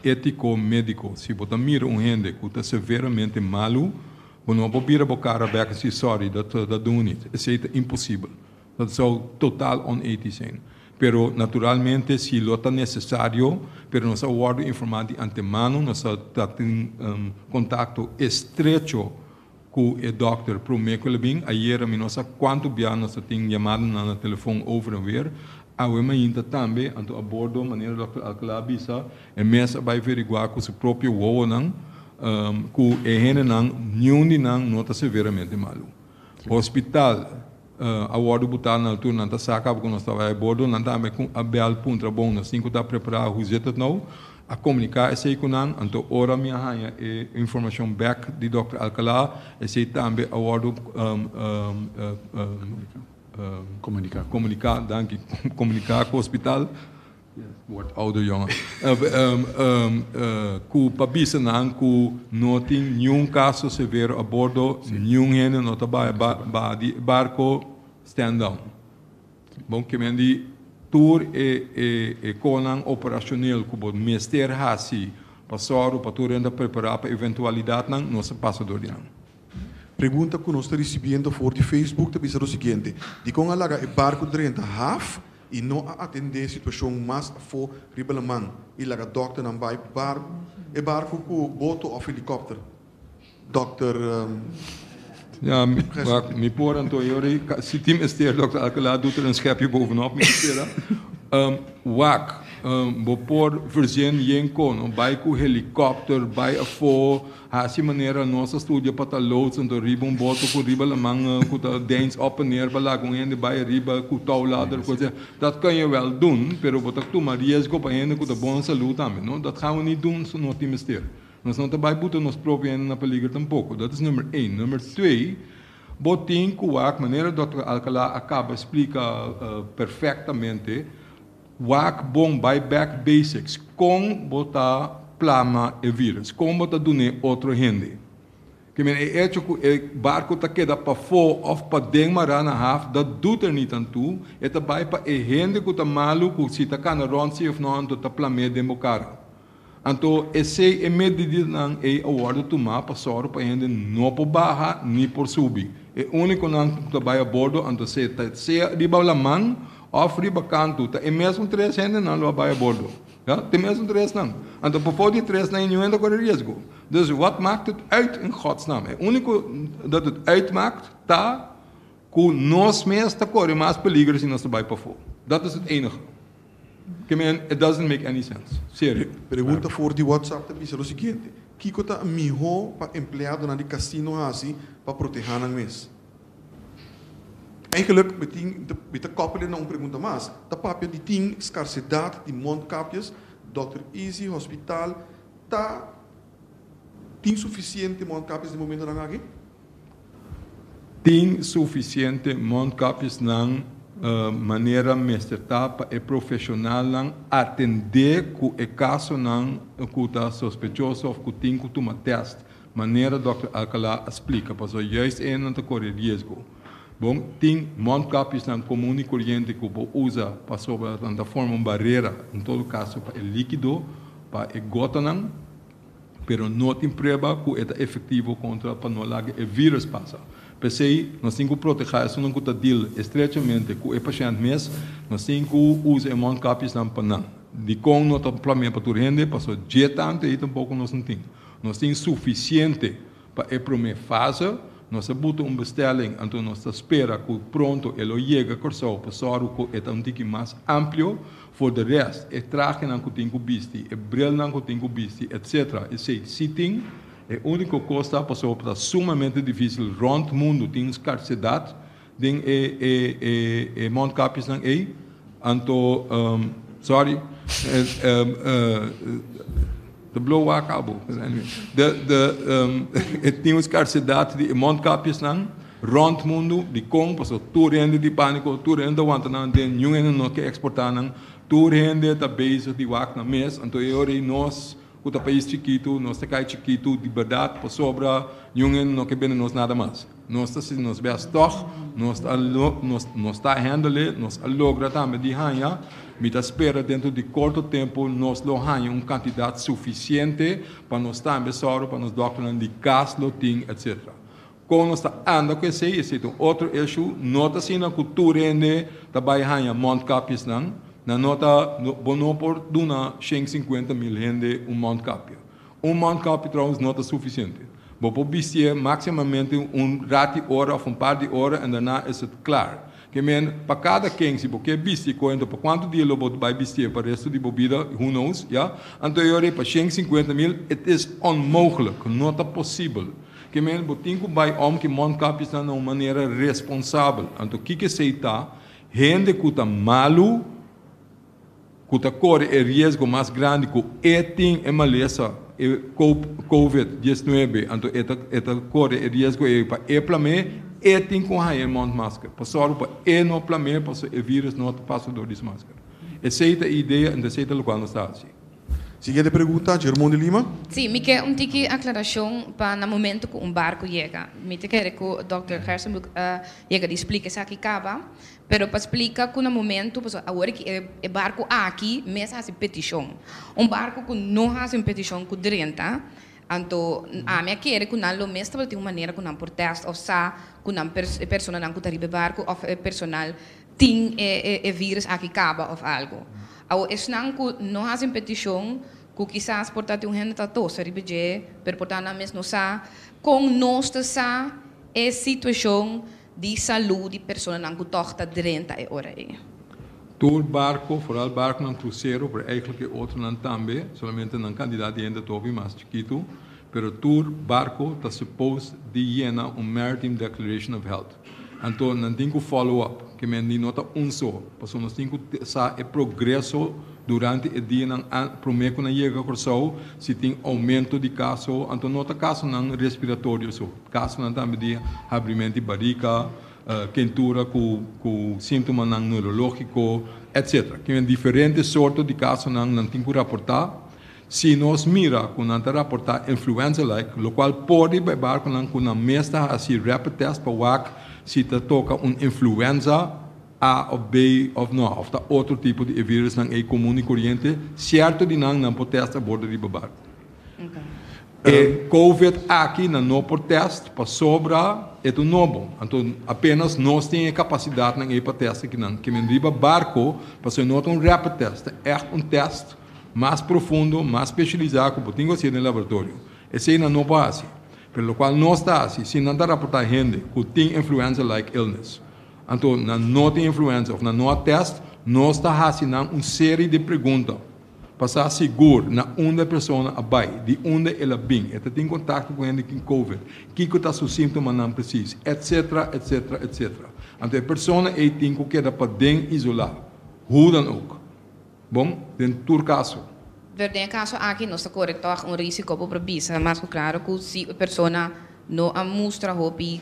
étiko médiko. Si bo ta mira un hende ku ta severamente malu, bo no por bira bo kara bèk i si sorry, dat dat doen we niet. Esei ta imposibel. Dat zou totaal onethisch zijn. Pero naturalmente si lo ta necesario, pero nos a wordo informa di antemano, nos a ta tin contacto estrecho cu e dokter prome cu el a bin. Ayera mi no sa cuanto bia nos a tin yamadanan na telefon over en weer. Awe mainta tambe, anto a bordo, manera dokter Alcalá a bisa, e mes a bay verigua cu su propio wowonan cu e hendenan, niun di nan no ta severamente malu. Hospital a wòrdu butá na altura, nan ta sa kaba ku nos ta bai a bordo, nan tambe a bèl puntra bon, nos tin ku ta prepará, hoe zit het nou? A komuniká esei ku nan, anto ora mi a haña e informashon bèk di dòkter Alcalá, esei tambe a wòrdu komuniká, danki, komuniká ku hospital. Word ouder jongen. Ku pa bisa nan ku no tin niun kaso severo a bordo, niun hende no ta bai baha di e barko, stand down. Bon ke men di tur e e konan operashonel ku bo mester hasi pa sòru pa tur hende ta prepará pa eventualidatnan, nos a pasa dor di nan. Pregunta ku nos ta risibiendo for di Facebook ta bisa lo siguiente, Dikon a laga e barko drenta haf i no a atendé situashon mas afó riba laman i laga dòkternan bai bar e barku ku boto òf helikòpter. Dòkter Ja, mi por anto yori si tin mester dòkter Alcalá doet er een schepje bovenop mi spera. Wak, bo por verzin yen kon, bai ku helikòpter, bai afó. Hasi manera nos a studia pa ta loods anto riba un boto ku riba laman ku ta deins op en neer pa laga un hende bai ariba ku touwladder ku esei. Dat kan je wel doen, pero bo ta tuma riesgo pa hende ku ta bon salú tambe, no? Dat gaan we niet doen, so no tin mester. Nos no ta bai buta nos propio hende na peliger tampoko. Dat is nummer één. Nummer twee, bo tin ku wak, manera dòkter Alcalá a kaba splika perfectamente, Wak bon bai back basics kon bo ta plama e virus, kon bo ta dun'é otro hende. Ke men e echo ku e barko ta keda pafó òf paden mará na haf dat doet er niet aan toe, e ta bai pa e hende ku ta malu ku si ta kana rònt si òf no anto ta plam'é den bo kara. Anto esei e medidanan ei a wòrdu tumá pa sòru pa hende no por baha ni por subi. E únikonan ku ta bai a bordo anto se ta sea riba laman òf riba kantu ta e mesun tres hendenan lo a bai a bordo. Ja, ta e mesun tresnan. Anto pafó di e tresnan ei niun hende a kore riesgo. Dus wat maakt het uit in godsnaam? E úniko dat het uitmaakt ta ku nos mes ta kore mas peliger si nos ta bai pafó. Dat is het enige. Ke men, it doesn't make any sense. Serio. Pregunta for di WhatsApp ta bisa lo siguiente, Kiko ta mihó pa empleadonan di kasino hasi pa protehá nan mes? Eigenlijk mi tin mi ta koppel'e na un pregunta mas. Ta papia di tin skarsedat di mondkapjes, Dòkter Izzy, hospital ta tin sufisiente mondkapjes di momentonan aki? Tin sufisiente mondkapjesnan manera mester ta pa e profeshonalnan atendé ku e kasonan ku ta sospechoso òf ku tin ku tuma tèst, manera dòkter Alcalá a splika, pasobra juist einan ta kore riesgo. Bon, tin mondkapjesnan komun i koriente ku por usa pasobra nan ta forma un barera, en todo kaso pa e líkido, pa e gotanan. pero no tin prueba ku e ta efektivo kontra pa no laga e vírus pasa. P'esei, nos tin ku protehá esunnan ku ta deal estrechamente ku e pashènt mes, nos tin ku usa e mondkapjesnan pa nan. Dikon no ta plamea pa tur hende? Pasobra dje tantu ei tampoko nos no tin. Nos tin sufisiente pa e promé fase, nos a buta un bestelling, anto nos ta spera ku pronto e lo yega Kòrsou pa sòru ku e ta un tiki mas amplio. For de rest, e trahenan ku tin ku bisti, e brilnan ku tin ku bisti, etc. Esei si tin. E úniko kos ta pasobra ta sumamente difísil rònt mundu tin skarsedat den e e e e mondkapjesnan ei. Anto sorry de blow wak abo. De de e tin un skarsedat di e mondkapjesnan rònt mundu. Dikon? Pasobra tur hende di pániko, tur hende ta wanta nan den, niun hende no ke eksportá nan. Tur hende ta bezig di wak nan mes. Anto e ora ei nos ku ta pais chikitu, nos ta kai chikitu di bèrdat pasobra niun hende no ke bende nos nada mas. Nos ta hasi nos bèst tòg, nos ta nos nos ta hèndele, nos a logra tambe di haña. Mi ta spera dentro di korto tempu nos lo haña un kantidat sufisiente pa nos tambe sòru pa nos dòkternan di kas lo tin etsetera. Kon nos ta anda ku esei, esei ta un otro issue. No ta asina ku tur hende ta bai haña mondkapjesnan. Nan no ta, bo no por duna 150.000 hende un mondkapje. Un mondkapje trouwens no ta sufisiente. Bo por bistié maksimamente un rati ora òf un par di ora en daarna is het klaar. Ke men, pa kada ken, si bo ke bisti ku ento pa kuantu dia lo bo bai bistié pa resto di bo bida, who knows, ya. Anto e ora ei pa 150.000, het is onmogelijk, no ta posibel. Ke men, bo tin ku bai om ku e mondkapjesnan na un manera responsabel. Anto kiko esei ta? Hende ku ta malu, ku ta kore e riesgo mas grandi ku e tin e malesa, e covid 19, anto e ta e ta kore e riesgo ei pa e plam'é, e tin ku haña e mondmasker. Pa sòru pa e no plam'é pasobra e virus no ta pasa dor di su masker. Esei ta e idea, anto esei ta lokual nos ta hasi. Siguiente pregunta, Germon de Lima. Sí, mi ke un tiki aklarashon pa na momento ku un barku yega. Mi ta kere ku dòkter Gerstenbluth a yega di splika esaki kaba, pero pa splika ku na momento, pasobra awor aki e barku aki mes a hasi petishon. Un barku ku no hasi un petishon ku drenta, anto ami a kere ku nan lo mes tabatin un manera ku nan por tèst òf sa ku nan e personanan ku ta riba e barku òf e personal tin e virus aki kaba òf algu. Awor esnan ku no hasi un petishon, ku kisas por ta tin un hende ta tosa riba dje, pero por ta nan mes no sa, kon nos ta sa e situashon di salú di personanan ku tòg ta drenta e ora ei? Tur barko, foral barkonan krusero, pero eigentlik e otronan tambe, solamente nan kantidat di hende ta hopi mas chikitu, pero tur barko ta supposed di yena un Maritime Declaration of Health. Anto nan tin ku follow up, ke men di no ta un so, pasobra nos tin ku sa e progreso durante e dianan promé ku nan yega Kòrsou, si tin oumento di kaso, anto no ta kasonan respiratorio so, kasonan tambe di habrimento di barika, kentura ku ku síntomanan neurológiko, etcetera. Ke men diferente sorto di kasonan nan tin ku raportá. Si nos mira ku nan ta raportá influenza-like, lokual por riba e barkunan ku nan mes ta hasi rapid test pa wak si ta toka un influenza A òf B òf no, òf ta otro tipo di e virusnan ei komun i koriente, sierto di nan nan por tèst a bordo riba barku. E covid aki nan no por tèst pasobra e ta un nobo. Anto apenas nos tin e kapasidatnan ei pa tèst akinan. Kimen riba barko, pasobra e no ta un rapid test, ta ègt un tèst mas profundo, mas specialisá ku bo tin ku hasié den laboratorio. Esei nan no por hasi. Pero lokual nos ta hasi, si nan ta raportá hende ku tin influenza-like illness, anto nan no tin influenza òf nan no a tèst, nos ta hasi nan un seri di pregunta pa sa sigur na unda e persona a bai, di unda el a bin, e ta tin kontakto ku hende ku covid, kiko ta su síntomanan presis, etcetera, etcetera, etcetera. Anto e persona ei tin ku keda paden isolá, hoe dan ook. Bon, den tur kaso. Pero den e kaso aki nos ta kore tòg un risiko bo por bisa mas ku klaro ku si e persona no a mustra hopi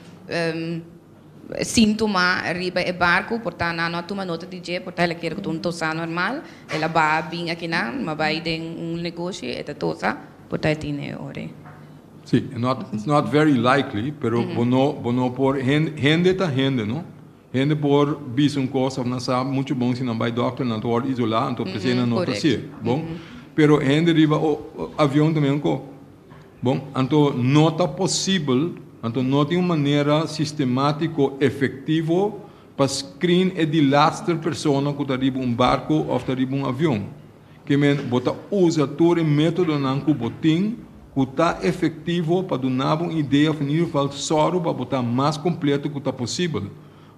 síntoma riba e barku por ta nan no a tuma nota di dje, por ta el a kere ku ta un tosa normal, el a baha bin akinan, ma bai den un negoshi e ta tosa, por ta e tin e ora ei. Sí, it's not very likely, pero bo no bo no por hende ta hende no. Hende por bisa un kos of nan sa muchu bon si nan bai dokter nan ta wòrdu isolá anto p'esei nan no ta hasié. Bon, pero hende riba avion tambe un ko. Bon, anto no ta posibel, anto no tin un manera sistemátiko efektivo pa screen e di laatster persona ku ta riba un barko of ta riba un avion. Ke men bo ta usa tur e métodonan ku bo tin ku ta efektivo pa duna bo un idea òf in ieder geval sòru pa bo ta mas kompleto ku ta posibel.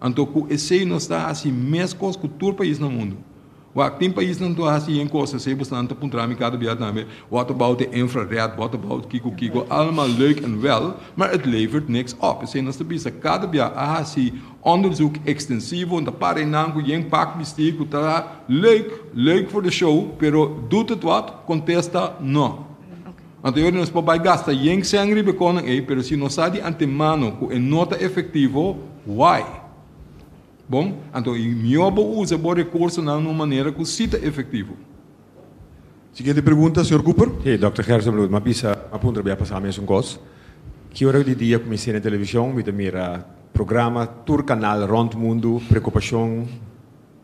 Anto ku esei nos ta hasi meskos ku tur pais na mundu. Wak, tin paisnan ta hasi yen kos, esei bosnan ta puntra mi kada bia tambe, what about the infrared, what about kiko kiko, allemaal leuk en wel, maar het levert niks op. Esei nos ta bisa kada bia a hasi onderzoek ekstensivo, ta para einan ku yen pak bistí ku ta leuk, leuk voor de show, pero doet het wat? Kontesta, no. Anto yori nos por bai gasta yen sèn riba e konan ei, pero si nos sa di antemano ku e no ta efektivo, why? Bon, anto i mihó bo usa bo rekursonan na un manera ku sí ta efektivo. Siguiente pregunta, señor Cooper. Hey, Dòkter Gerstenbluth, m'a bisa, m'a puntra bia pasá mesun kos. Ki ora di dia ku mi sende televishon, mi ta mira programa tur kanal rònt mundu, preokupashon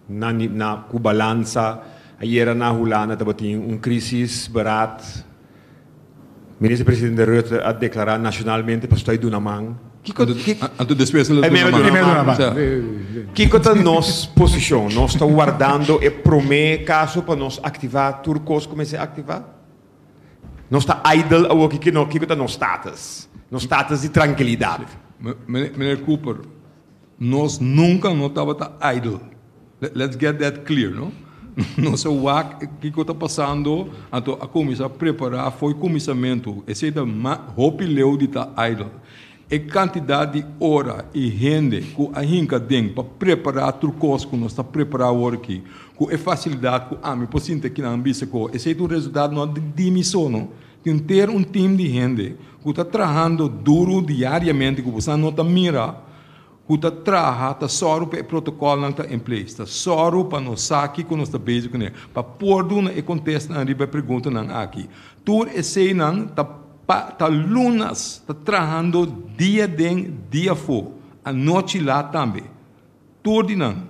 na na ku balansa. Ayera na Hulanda tabatin un krisis beraad. Minister Presidente Rutte a deklará nashonalmente pa stoi duna man. Kiko Anto despues el a duna man. Kiko ta nos posishon? Nos ta wardando e promé kaso pa nos aktivá tur kos ku mester aktivá? Nos ta idle awor? Kiko ta nos status? Nos status di trankilidat? Meneer Cooper, nos nunka no tabata idle. Let's get that clear, no? Nos a wak kiko ta pasando, anto a kuminsá prepará fo'i kuminsamentu. Esei ta hopi leu di ta idle. E kantidat di ora i hende ku a hinka den pa prepará tur kos ku nos ta prepará awor aki, ku e fasilidat ku ami por sinti akinan bisa ku esei ta un resultado no di mi so, no. Tin ter un tim di hende ku ta trahando duru diariamente ku boso no ta mira, ku ta traha ta sòru pa e protokòlnan ta in place, ta sòru pa nos sa kiko nos ta bezig kuné, pa por duna e kontestanan riba e preguntanan aki. Tur eseinan ta pa ta lunas ta trahando dia den dia afó, anochi lat tambe. Tur di nan.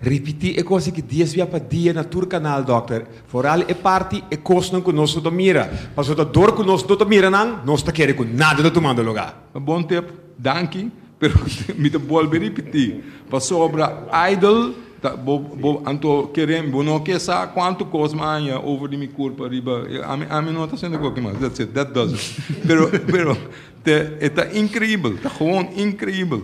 Ripití e kos aki dies bia pa dia na tur kanal, dòkter. Foral e parti e kosnan ku nos no ta mira. Pasobra ta dor ku nos no ta mira nan, nos ta kere ku nada ta tumando lugá. Bon tip, danki, pero mi ta bolbe ripití, pasobra idle ta bo bo anto kere bo no ke sa kuantu kos mi a haña over di mi kurpa riba ami ami no ta haciendo koki mas, that's it, that does it. Pero pero te e ta inkreibel, ta gewoon inkreibel.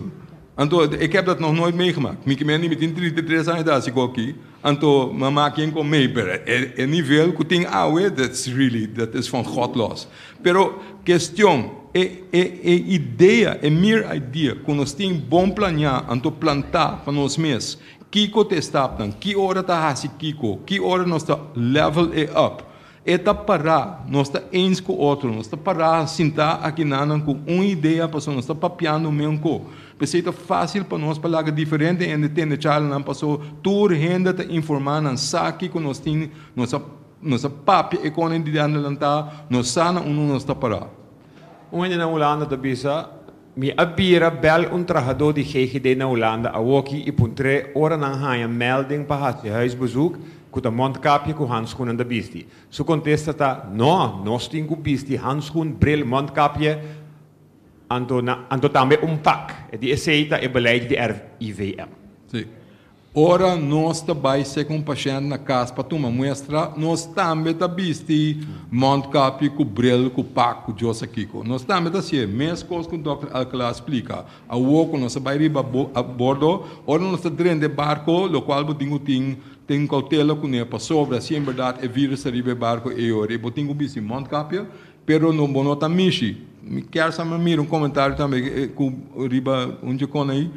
Anto, ik heb dat nog nooit meegemaakt. Mi kimen di mi tin 33 aña ta hasi koki, anto mi a maki en kon mee, pero e e nivel ku tin awe, that's really, dat is van God los. Pero kestion, e e e idea, e mere idea ku nos tin bon planeá anto plantá pa nos mes, kiko ta e stapnan, ki ora ta hasi kiko, ki ora nos ta level e up, E ta pará, nos ta eens ku otro, nos ta pará sintá akinanan ku un idea pasobra nos ta papiando meunko. P'esei ta fásil pa nos pa laga diferente hende tende charlanan paso tur hende ta informá, nan sa kiko nos tin, nos a nos a papia e konen di adelantá, nos sa na unda nos ta pará. Un hende na Hulanda ta bisa, Mi a bira bèl un trahadó di GGD na Hulanda awoki i puntr'é ora nan haña melding pa hasi huisbezoek ku ta mondkapje ku handschoenen ta bisti. Su kontesta ta, No, nos tin ku bisti handschoen, bril, mondkapje anto na anto tambe un pak. E di esei ta e beleid di RIVM. Sí. Ora nos ta bai seka un pashènt na kas pa tuma muestra, nos tambe ta bisti mondkapje ku bril, ku pak, ku djosa kiko. Nos tambe ta hasié meskos ku dòkter Alcalá a splika. Awor ku nos a bai riba a bordo, ora nos ta drenta e barko, lokual bo tin ku tin tin koutela kuné pasobra si en bèrdat e vírus ta riba e barko ei ora bo tin ku bisti mondkapje, pero no bo no ta mishi. Mi kier sa mi a mira un komentario tambe ku riba un djekon ei.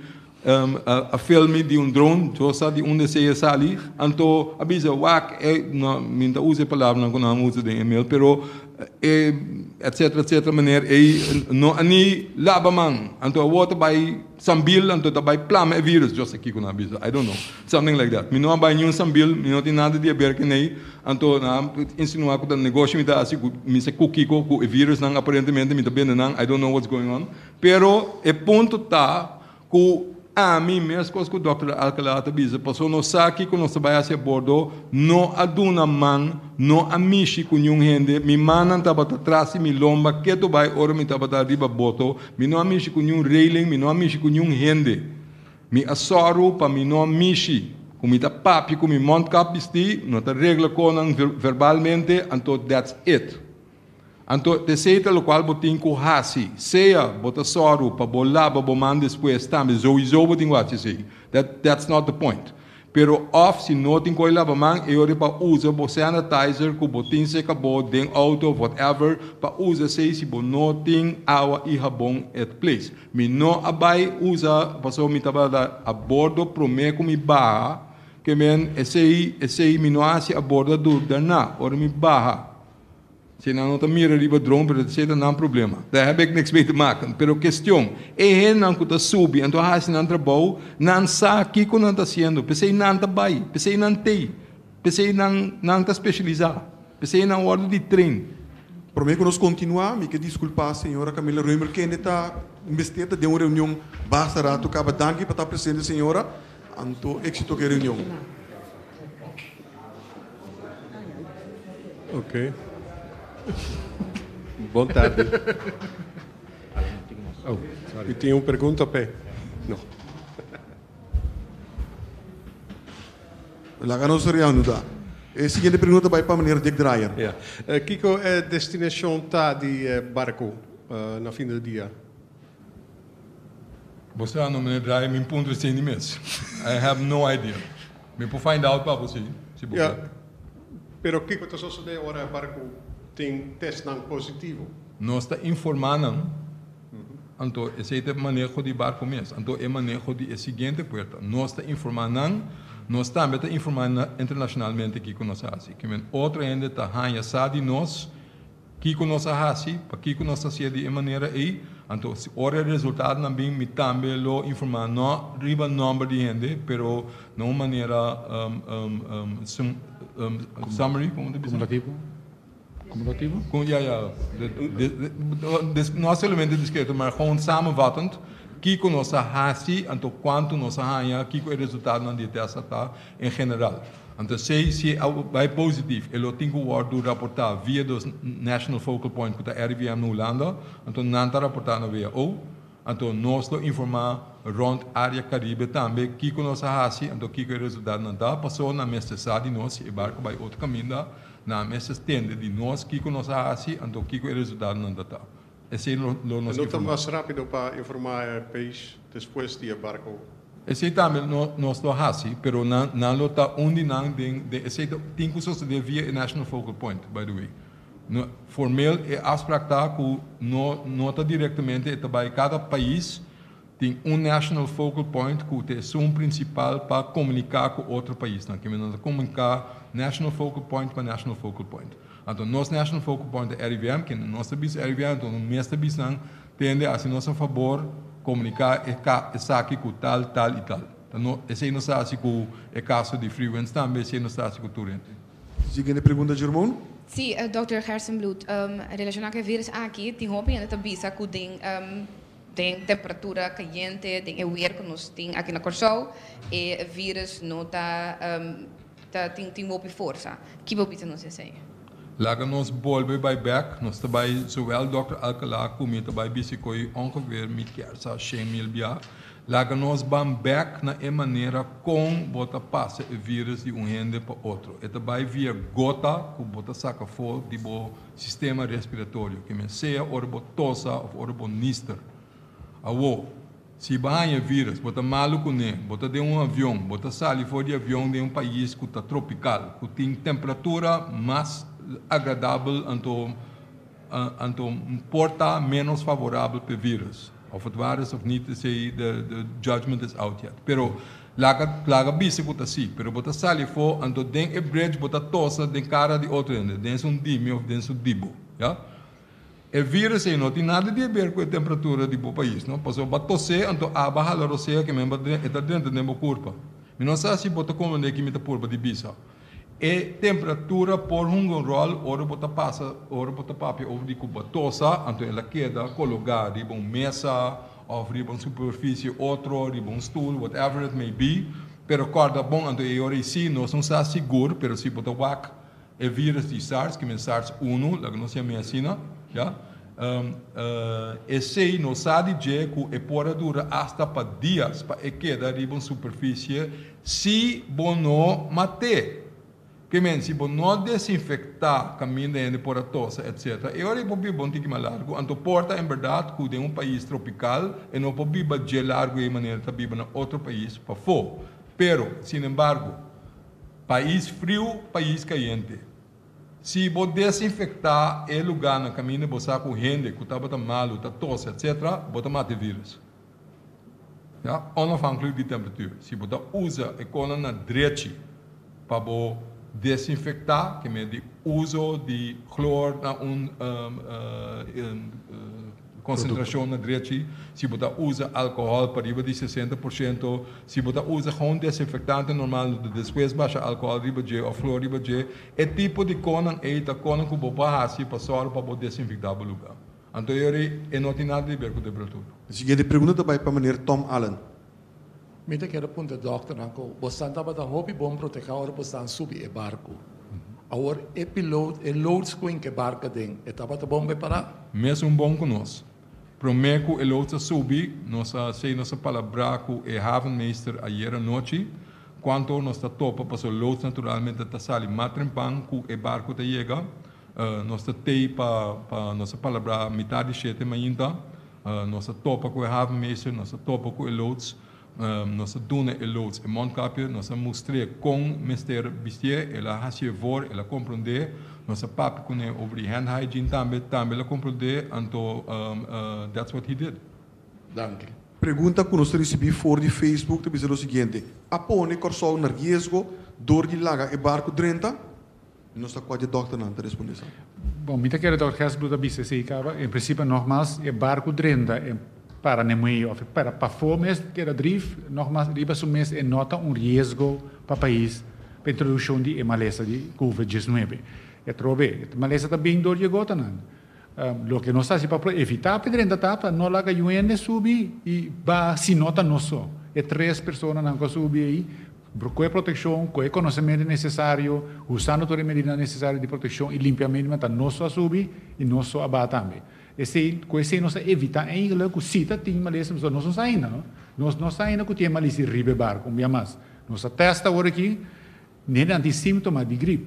A filmi di un drone, yo sa di unda esei a sali, anto a bisa wak e, no, mi no ta usa e palabranan ku nan a usa den e mail, pero e etcetera etcetera meneer ei no a ni laba man, anto awor ta bai sambil, anto ta bai plama e virus, yo sa kiko nan a bisa, I don't know, something like that. Mi no a bai niun sambil, mi no tin nada di haber kenei, anto nan a insinua ku ta negoshi mi ta hasi ku mi sa ku kiko ku e virusnan aparentemente mi ta bende nan, I don't know what's going on, pero e punto ta Ku ami, meskos ku Dòkter Alcalá ta bisa, pasobra nos sa kiko nos ta bai hasi a bordo, no a duna man, no a mishi ku niun hende, mi mannan tabata tras di mi lomba ketu bai ora mi tabata riba boto, mi no a mishi ku niun reiling, mi no a mishi ku niun hende. Mi a sòru pa mi no a mishi, ku mi ta papia ku mi mondkap bistí, no ta regla konan verbalmente, anto that's it. Anto esei ta lokual bo tin ku hasi. Sea bo ta sòru pa bo laba bo man despues tambe, souiso bo tin ku hasi esei. That, that's not the point. Pero òf si no tin koi laba man, e ora pa usa bo sanitizer ku bo tin serka bo den outo of whatever, pa usa esei si bo no tin awa i habon at place. Mi no a bai usa pasobra mi tabata a bordo promé ku mi baha, ke men esei esei mi no a hasi a bordo a dur daarna, ora mi baha. Si nan no ta mira riba drone, pero esei ta nan problema. Daar heb ik niks mee te maken. Pero kestion, e hendenan ku ta subi anto hasi nan trabou, nan sa kiko nan ta hasiendo. P'esei nan ta bai, p'esei nan t'ei, p'esei nan nan ta spesialisá, p'esei nan wòrdu di train. Promé ku nos kontinuá, mi ke diskulpá señora Camila Römer kende ta mester ta den un reunion basta ratu kaba. Danki pa ta presente señora. Anto éksito ku e reunion. Ok. Bon tardi. Oh, sorry. U tin un pregunta p'e? No. Laga nos reanudá. E siguiente pregunta bai pa meneer Dick Draaier. Ja. Kiko e destinashon ta di e barku na fin di dia? Bo sa no meneer Draaier, mi puntra esei mes. I have no idea. Mi por find out pa bo si, si bo Ja, ke. pero kiko ta sosodé ora e barku tin testnan positivo? Nos ta informá nan, anto esei ta e maneho di barku mes, anto e maneho di e siguiente puerta. Nos ta informá nan, nos tambe ta informá internashonalmente kiko nos a hasi. Kimen otro hende ta haña sa di nos Kiko nos a hasi? Pakiko nos ta hasié di e manera ei? Anto, si ora e resultadonan bin, mi tambe lo informá, no riba nòmber di hende, pero na un manera summary, komo ta bisa? Kumulativo? Kumulativo? Ya, ya. No solamente diskreto, maar gewoon samenvattend, kiko nos a hasi, anto kuantu nos a haña, kiko e resultadonan di e tèst a ta en general. Anto esei si a bai positief e lo tin ku wòrdu raportá via dos National Focal Point ku ta RIVM na Hulanda, anto nan ta raportá na WHO, anto nos lo informá rònt área Karibe tambe kiko nos a hasi, anto kiko e resultatonan ta, paso nan mester sa di nos si e barku bai otro kaminda, nan mester tende di nos kiko nos a hasi, anto kiko e resultatonan ta ta. Esei lo nos No ta informá. mas rápido pa informá e pais despues di e barco? Esei tambe no nos lo hasi, pero nan nan lo ta un di nan den den esei ta tin ku sosodé via e National Focal Point, by the way. No formeel e afspraak ta ku no no ta direktamente e ta bai kada pais tin un National Focal Point ku ta esun prinsipal pa komuniká ku otro paisnan. Kimen nan ta komuniká National Focal Point pa National Focal Point. Anto nos National Focal Point ta RIVM, kende nos ta bisa RIVM, anto nos mes ta bisa nan, tende hasi nos a fabor komuniká e ka esaki ku tal, tal i tal. Ta no, esei nos ta hasi ku e kaso di Freewinds tambe, esei nos ta hasi ku tur hende. Siguiente pregunta, Jermon. Sí, dòkter Gerstenbluth, relashoná ku e virus aki, tin hopi hende ta bisa ku den den temperatura kayente, den e weer ku nos tin aki na Kòrsou, e virus no ta Ta tin tin hopi forsa. Ki bo bisa nos esei? Laga nos bolbe bai bek. Nos ta bai zowel Dòkter Alcalá ku mi ta bai bisi koe ongeveer mi kier sa 100.000 bia. Laga nos ban bek na e manera kon bo ta pasa e virus di un hende pa otro. E ta bai via gota ku bo ta saka afó di bo sistema respiratorio, ke men sea ora bo tosa òf ora bo nister. Awo. Si bo haña e vírus, bo ta malu kuné, bo ta den un avion, bo ta sali for di avion den un pais ku ta tropikal, ku tin temperatura mas agradabel anto anto por ta ménos favorabel p'e vírus. Of het waar is of niet esei de de judgment is out yet. Pero laga laga bisa ku ta si, pero bo ta sali afó anto den e bridge bo ta tosa den kara di otro hende, den su dimi of den su dibo, ya. E virus ei no tin nada di haber ku e temperatura di bo pais, no. Pasobra bo a tosé, anto aba hala rosea ke men e ta drenta den bo kurpa. Mi no sa si bo ta komprendé ki mi ta purba di bisa. E temperatura por hunga un ròl ora bo ta pasa, ora bo ta papia over di ku bo a tosa, anto el a keda kologá riba un mesa òf riba un superfisie otro, riba un stul, whatever it may be. Pero kòrda bon, anto e ora ei sí nos no sa sigur, pero si bo ta wak E virus di SARS, ki men SARS unu, laga nos yam'é asina, ya, esei no sa di dje ku e por a dura asta pa dias pa e keda riba un superfisie si bo no mat'é. Ke men si bo no desinfektá kaminda hende por a tosa etsetera, e ora ei por biba un tiki mas largu. Anto por ta en bèrdat ku den un pais tropikal e no por biba dje largu ei manera ta biba na otro pais pafó. Pero, sin embargo, pais friu, pais kayente. Si bo desinfektá e lugánan kaminda bo sa ku hende ku tabata malu ta tosa etc. Bo ta mata e vírus. Ya, onafhankelijk di temperatuur. Si bo ta usa e konan na drechi pa bo desinfektá, ke men di uso di chloor na un konsentrashon na drechi, si bo ta usa alkohòl pariba di 60%, si bo ta usa gewoon desinfektante normal, despues basha alkohòl riba dje òf chloor riba dje, e tipo di konan ei ta konan ku bo por hasi pa sòru pa bo desinfektá bo lugá. Anto yori e no tin nada di ber ku temperatura. E siguiente pregunta ta bai pa meneer Tom Allen. Mi ta kere puntra dòkternan ku bosan tabata hopi bon protehá ora bosan subi e barku. Awor e piloot, e loods ku inke barku aden, e tabata bon prepará? Mesun bon ku nos. Promé ku e loods a subi, nos a sei nos a palabrá ku e havenmeester ayera nochi kuantu nos ta topa pasobra loods naturalmente ta sali mas trempan ku e barku ta yega. Nos ta tei pa pa nos a palabrá mitar di shete mainta. Nos a topa ku e havenmeester, nos a topa ku e loods, nos a duna e loods e mondkapje, nos a mustr'é kon mester bistié, el a hasié voor, el a komprondé, nos a papia kuné over di hand hygiene tambe, tambe el a komprondé, anto that's what he did. Danki. Pregunta ku nos ta risibí for di Facebook ta bisa lo siguiente, A pone Kòrsou na riesgo dor di laga e barku drenta? Nos ta kua dje dòkternan ta respondé sa. Bon, mi ta kere dòkter Gersbloed a bisa esei kaba. En prinsipio nogmas e barku drenta e para n'e muei òf e para pafó mes keda drif, nogmas riba su mes e no ta un riesgo pa pais pa introdukshon di e malesa di covid 19. E trobe, e malesa ta bin dor di e gotanan. Loke nos ta hasi pa evitá pa e drenta ta pa no laga yu hende subi i ba si no ta nos so. E tres personanan ku a subi ei ku e protekshon, ku e konosementu nesesario, usando tur e medidanan nesesario di protekshon i limpiamentu ta nos so a subi i nos so a baha tambe. Esei, ku esei nos ta evitá eigentlik ku si ta tin malesa, pasobra nos no sa ainda no. Nos no sa ainda ku tin e malesa riba e barku un bia mas. Nos a tèst awor aki. Hende tin símtoma di grip.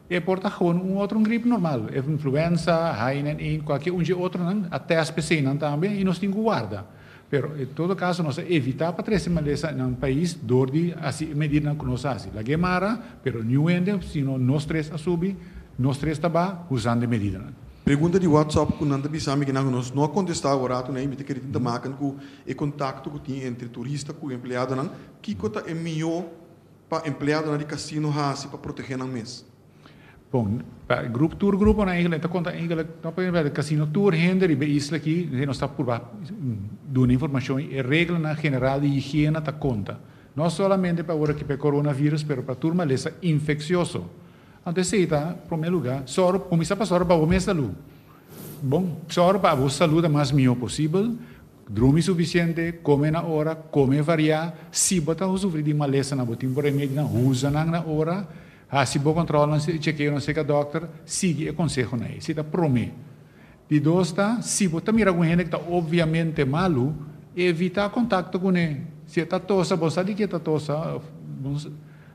E por ta gewoon un otro un grip normal, e influenza, H1N1, kualke un dje otronan, a tèst p'eseinan tambe i nos tin ku warda. Pero en todo kaso nos a evitá pa trese malesa na un pais dor di hasi e medidanan ku nos a hasi. Lag'é mara, pero niun hende, sino nos tres a subi, nos tres ta ba usando e medidanan. Pregunta di WhatsApp ku nan ta bisa mi kinan ku nos no a kontestá awor ratu nei, mi ta kere tin ta maken ku e kontakto ku tin entre turista ku empleadonan, kiko ta e mihó pa empleadonan di kasino hasi pa protegé nan mes? Bon, pa e grup, tur gruponan eigenlijk ta konta eigenlijk no pa e kasino, tur hende riba e isla aki nos ta purba duna informashon i e reglanan general di higiena ta konta. No solamente pa awor aki pa e coronavirus pero pa tur malesa infeksioso. Anto esei ta promé lugá sòru, kuminsá pa sòru pa bo mes salú. Bon, sòru pa bo salú ta mas mihó posibel. Drumi sufisiente, kome na ora, kome variá. Si bo ta sufri di malesanan, bo tin bo remedinan, usa nan na ora. Hasi bo kòntròlnan i chekeonan serka dòkter. Sigui e konsehonan ei. Esei ta promé. Di dos ta, si bo ta mira ku un hende ku ta opviamente malu, evitá kontakto kuné. Si e ta tosa, bo sa di ke e ta tosa.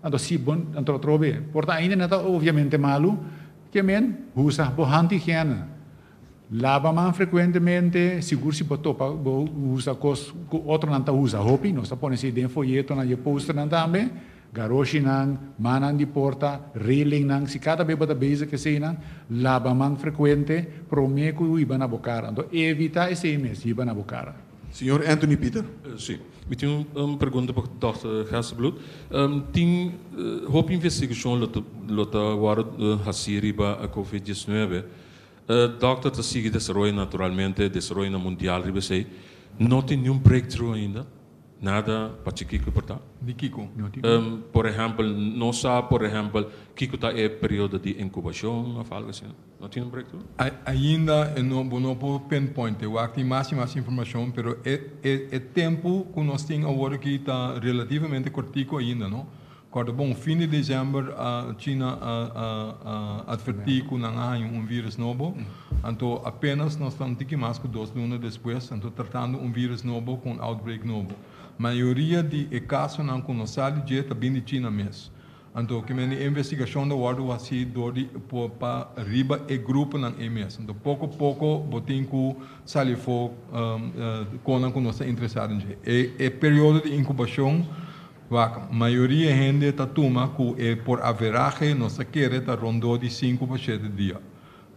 Anto si bo, anto atrobe, por ta ainda no ta opviamente malu, ke men, usa bo hand higiene. Laba man frekuentemente, sigur si bo topa bo usa kos ku otronan ta usa hopi, nos ta pone esei den foyetonan i e posternan tambe, garoshinan, mannan di porta, railingnan, si kada bes bo ta bezig ku eseinan, laba man frekuente promé ku hiba na bo kara. Anto evita esei mes, hiba na bo kara. Señor Anthony Pieter. Sí, mi tin un pregunta pa dòkter Gerstenbluth. Tin hopi investigashon lo ta wòrdu hasí riba covid 19. E dokter ta sigui desaroyo naturalmente, desaroyonan mundial riba esei. No tin niun breakthrough ainda, nada pa chikiko por ta. Di kiko? Por ehempel, no sa por ehempel kiko ta e periodo di inkubashon of algo asina. No tin un breakthrough? Ainda e no, bo no por pinpoint e. Wak tin mas i mas informashon, pero e e e tempu ku nos tin awor aki ta relativamente kortiku ainda, no? Kòrda bon, fin di desèmber China a atvertí ku nan a haña un vírus nobo. Anto apénas nos ta un tiki mas ku dos luna despues, anto tratando un vírus nobo ku un outbreak nobo. Mayoria di e kasonan ku nos sa di dje ta bin di China mes. Anto ke men di investigashon ta wòrdu hasí dor di pa riba e gruponan ei mes. Anto poko poko bo tin ku sali afó konan ku nos ta interesá den dje. E periodo di inkubashon. Wak, mayoria hende ta tuma ku e por averahe nos ta kere ta rondó di sinku pa shete dia.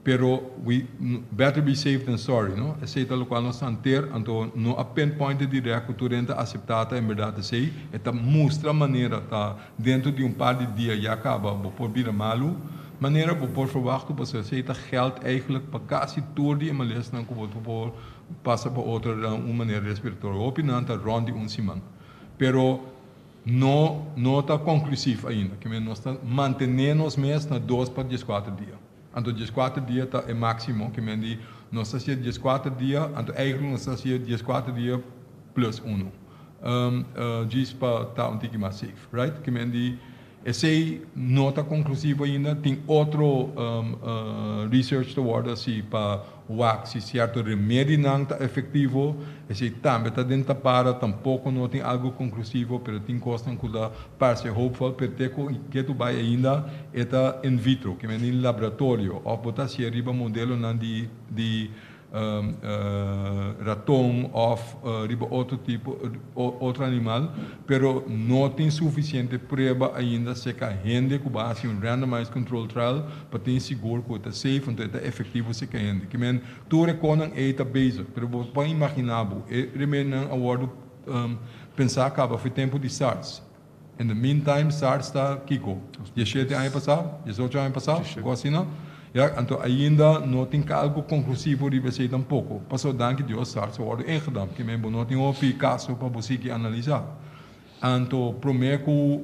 Pero we better be safe than sorry, no? Esei ta lokual nos ta hanteer, anto no a pinpointe dirèkt ku tur hende ta aseptá ta enbèrdat esei. E ta mustra manera ta dentro di un par di dia ya kaba bo por bira malu. Manera bo por verwachtu pasobra esei ta gèld eigenlijk pa kasi tur di e malesnan ku bo por pasa pa otro na un manera respiratorio. Hopi nan ta rònt di un siman. Pero no no ta konklusief ainda. Ke men nos ta mantené nos mes na dos pa dieskuater dia. Anto dieskuater dia ta e máksimo, ke men di nos ta hasié dieskuater dia, anto eigenlijk nos ta hasié dieskuater dia plus unu. Djis pa ta un tiki mas safe, right? Ke men di esei no ta konklusivo ainda, tin otro research ta wòrdu hasi pa Wak si sierto remedinan ta efectivo, esey tambe ta den tapara, tampoco no tin algo conclusivo, pero tin cosnan cu ta parce hopeful, pero te cu ketu bay ainda e ta in vitro, ke men den laboratorio, of bo ta hacié riba modelonan di di raton of riba otro tipo otro animal, pero no tin suficiente prueba ainda cerca hende cu bo a haci un randomized control trial pa tin sigur cu e ta safe anto e ta efectivo cerca hende. Ki men tur e conan ey ta bezig, pero bo por imagina bo e remedinan a wordo pensa caba for tempo di SARS. In the meantime SARS ta kico? Diecisiete aña pasa? Diesocho aña pasa? Algo asina. Ya, anto ainda no tin algo conclusivo riba esey tampoco. Pasobra danki Dios SARS a wordo ingedamd. Ki men bo no tin hopi caso pa bo sigui analisa. Anto prome cu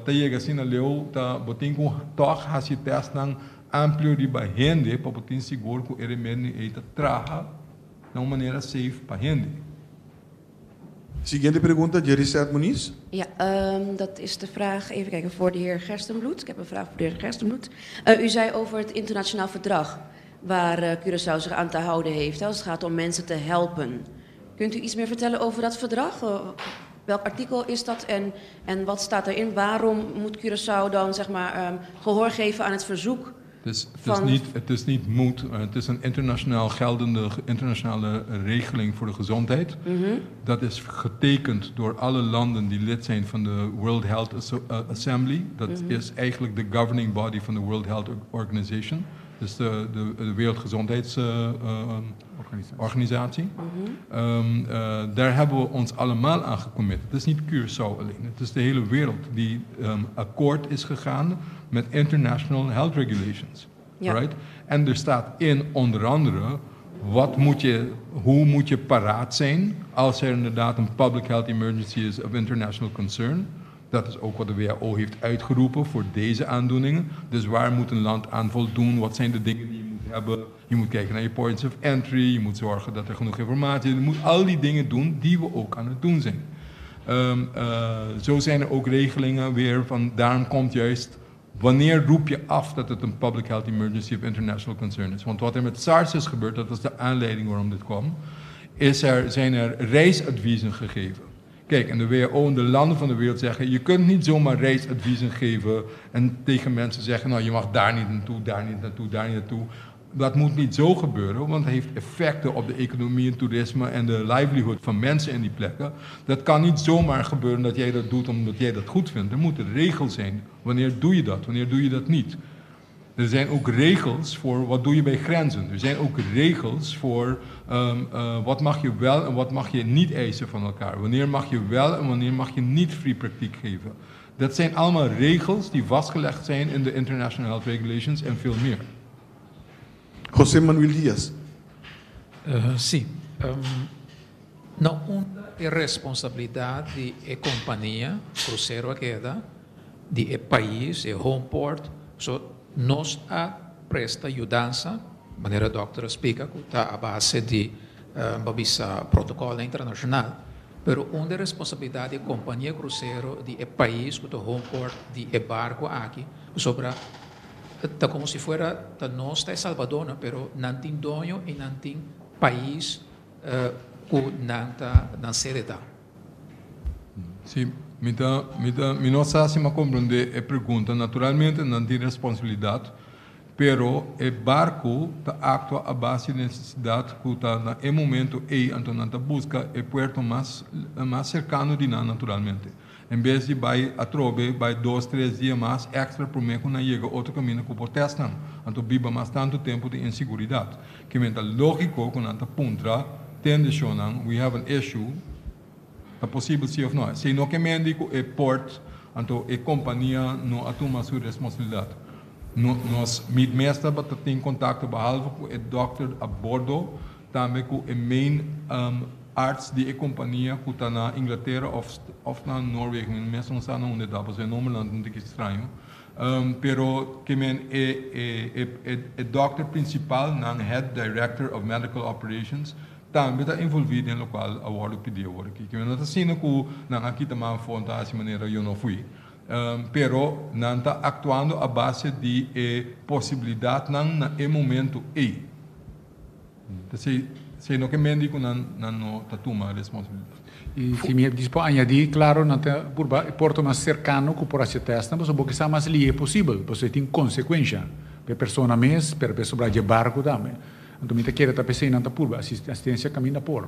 ta yega asina leu ta bo tin cu toch haci testnan amplio riba hende pa bo tin sigur cu e remedi ey ta traha na un manera safe pa hende. Siguiente pregunta, Jerisette Muniz. Ja, dat is de vraag, even kijken, voor de heer Gerstenbluth. Ik heb een vraag voor de heer Gerstenbluth. U zei over het internationaal verdrag waar Curaçao zich aan te houden heeft, als het gaat om mensen te helpen. Kunt u iets meer vertellen over dat verdrag? Welk artikel is dat en, en wat staat erin? Waarom moet Curaçao dan zeg maar, gehoor geven aan het verzoek Het is, het, is niet, het is niet moet, het is een internationaal geldende internationale regeling voor de gezondheid. Dat is getekend door alle landen die lid zijn van de World Health Assembly. Dat is eigenlijk de governing body van de World Health Organization. Dus de Wereldgezondheidsorganisatie. Daar hebben we ons allemaal aan gecommit. Het is niet Curaçao alleen, het is de hele wereld die akkoord is gegaan met international health regulations. Right? En er staat in onder andere wat moet je, hoe moet je paraat zijn als er inderdaad een public health emergency is of international concern. Dat is ook wat de WHO heeft uitgeroepen voor deze aandoeningen. Dus waar moet een land aan voldoen? Wat zijn de dingen die je moet hebben? Je moet kijken naar je points of entry. Je moet zorgen dat er genoeg informatie is. Je moet al die dingen doen die we ook aan het doen zijn. Zo zijn er ook regelingen weer van, daarom komt juist, wanneer roep je af dat het een public health emergency of international concern is? Want wat er met SARS is gebeurd, dat was de aanleiding waarom dit kwam, zijn er reisadviezen gegeven. Kijk, en de WHO en de landen van de wereld zeggen, je kunt niet zomaar reisadviezen geven en tegen mensen zeggen, nou je mag daar niet naartoe, daar niet naartoe, daar niet naartoe. Dat moet niet zo gebeuren, want het heeft effecten op de economie en toerisme en de livelihood van mensen in die plekken. Dat kan niet zomaar gebeuren dat jij dat doet omdat jij dat goed vindt. Er moeten regels zijn. Wanneer doe je dat? Wanneer doe je dat niet? Er zijn ook regels voor wat doe je bij grenzen. Er zijn ook regels voor wat mag je wel en wat mag je niet eisen van elkaar. Wanneer mag je wel en wanneer mag je niet free praktiek geven. Dat zijn allemaal regels die vastgelegd zijn in de International Health Regulations en veel meer. José Manuel Diaz. Sí. Na unda e responsabilidat di e kompania krusero a keda, di e pais, e home port, so nos a presta yudansa, manera dòkter a splika ku ta a base di bo bisa protokòlnan internashonal, pero unda e responsabilidat di e kompania krusero, di e pais ku ta home port di e barko aki, pasobra ta komo si fuera ta nos ta e salbadornan, pero nan tin doño i nan tin pais ku nan ta nan sede ta. Sí, mi ta, mi ta, mi no sa si mi a komprondé e pregunta. Naturalmente nan tin responsabilidat, pero e barku ta aktua a base di nesesidat ku ta na e momento ei, anto nan ta buska e puerto mas, mas serkano di nan naturalmente. En bes di bai atrobe bai dos tres dia mas extra prome ku nan yega otro kaminda ku por test nan. Anto biba mas tantu tempu den inseguridat. Ke men ta logiko ku nan ta puntra tende shownan we have an issue ta posibel si of no. Esei no ke men di ku e port anto e kompania no a tuma su responsabilidat. No nos mi mes tabata tin kontakto behalve ku e dokter a bordo tambe ku e main arts di e kompania ku ta na Inglatera of of na Noorwegen mi mes no sa na unda e ta pasobra e nombernan ta un tiki straño. Pero ke men e e e e dokter principal nan head director of medical operations tambe ta envolvi den locual a wordo pidi awor aki. Ke men no ta asina cu nan a kita man afo ta haci manera yo no fui. Pero nan ta actuando a base di e posibilidadnan na e momento ey. Esei esei no ke men di ku nan nan no ta tuma responsabilidat. I si mi dispo añadí, klaro nan ta purba e porto mas serkano ku por hasi e tèstnan pasobra bo ke sa mas lihe posibel, pasobra e tin konsekuensha pa e persona mes, pero pa e sobra dje barku tambe. Anto mi ta kere ta p'esei nan ta purba asistensia kaminda por.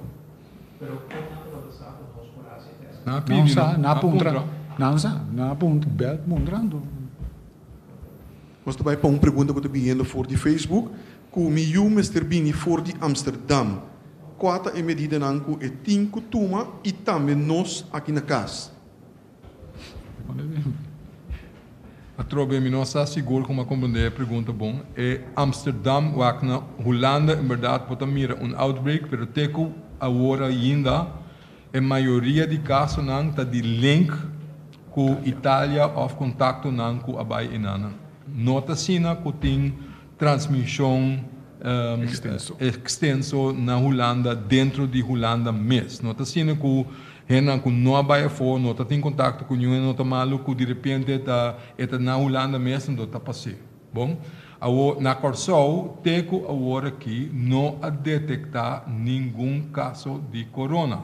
Pero kon nan tabata sa ku nos por hasi e tèstnan? Nan a pidi no, Nan nan a a puntra. puntra. Nan sa, nan a puntra, bèl puntra anto. Nos ta bai pa un pregunta ku ta biniendo for di Facebook, Ku mi yu mester bini for di Amsterdam, kua ta e medidanan ku e tin ku tuma i tambe nos aki na kas? Atrobe mi no sa sigur ku mi a komprendé e pregunta bon. E Amsterdam wak na Hulanda en bèrdat bo ta mira un outbreak pero te ku awor ainda e mayoria di kasonan ta di link ku Italia òf kontaktonan ku a bai enanan. No ta asina ku tin transmishon ekstenso na Hulanda dentro di Hulanda mes. No ta asina ku hendenan ku no a bai afó, no ta tin kontakto ku niun hende no ta malu ku direpente ta e ta na Hulanda mes anto ta pas'é. Bon, awor na Kòrsou te ku awor aki no a detektá ningun kaso di korona.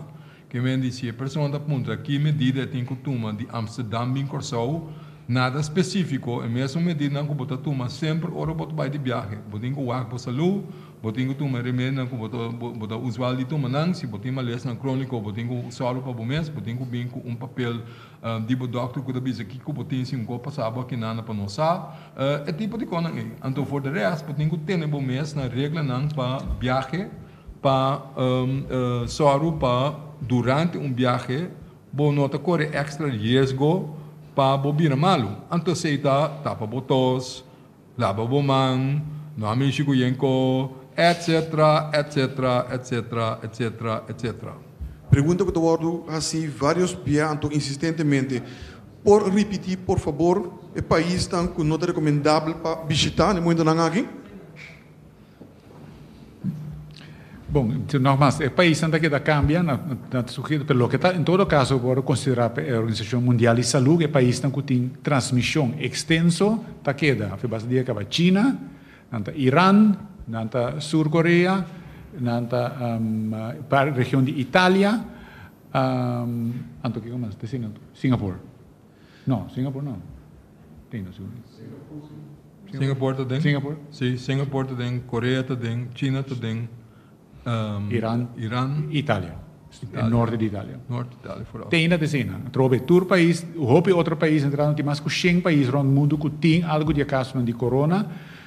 Ke men di si e persona ta puntra ki medida e tin ku tuma di Amsterdam bin Kòrsou, nada spesífiko, e mesun medidanan ku bo ta tuma semper ora bo ta bai di biahe. Bo tin ku wak bo salú, bo tin ku tuma e remedinan ku bo ta bo ta usual di tuma nan, si bo tin malesnan króniko bo tin ku sòru pa bo mes, bo tin ku bin ku un papel di bo dòkter ku ta bisa kiko bo tin si un kos pasa bo akinana pa nos sa, e tipo di kosnan ei. Anto for de rèst bo tin ku tene bo mes na reglanan pa biahe. Pa sòru pa durante un biahe bo no ta kore èkstra riesgo pa bo bira malu. Anto esei ta tapa bo tos, laba bo man, no a mishi ku yenko, etcetera, etcetera, etcetera, etcetera, etcetera. Pregunta ku ta wòrdu hasí vários bia anto insistentemente. Por ripití por fabor e paisnan ku no ta rekomendabel pa bishitá na e momentonan aki? Bon, nogmaals, e paisnan ta keda cambia, na ta sugedo, pero loke ta en todo caso por considera pa e Organisacion Mundial di Salud, e paisnan cu tin transmision extenso ta keda, afe basta dia caba China, nan ta Iran, nan ta Sur Korea, nan ta region di Italia, anto kico mas, Singapore. No, Singapore no. Tin no sigur. Singapore ta den. Singapore? Si, Singapore ta den, Korea ta den, China ta den, Iran. Iran. Italia. E norte di Italia. Norte di Italia vooral. Te ainda ta eseinan. Atrobe tur pais, hopi otro pais, entrando tin mas ku shen pais rond mundu ku tin algu di e kasonan di corona.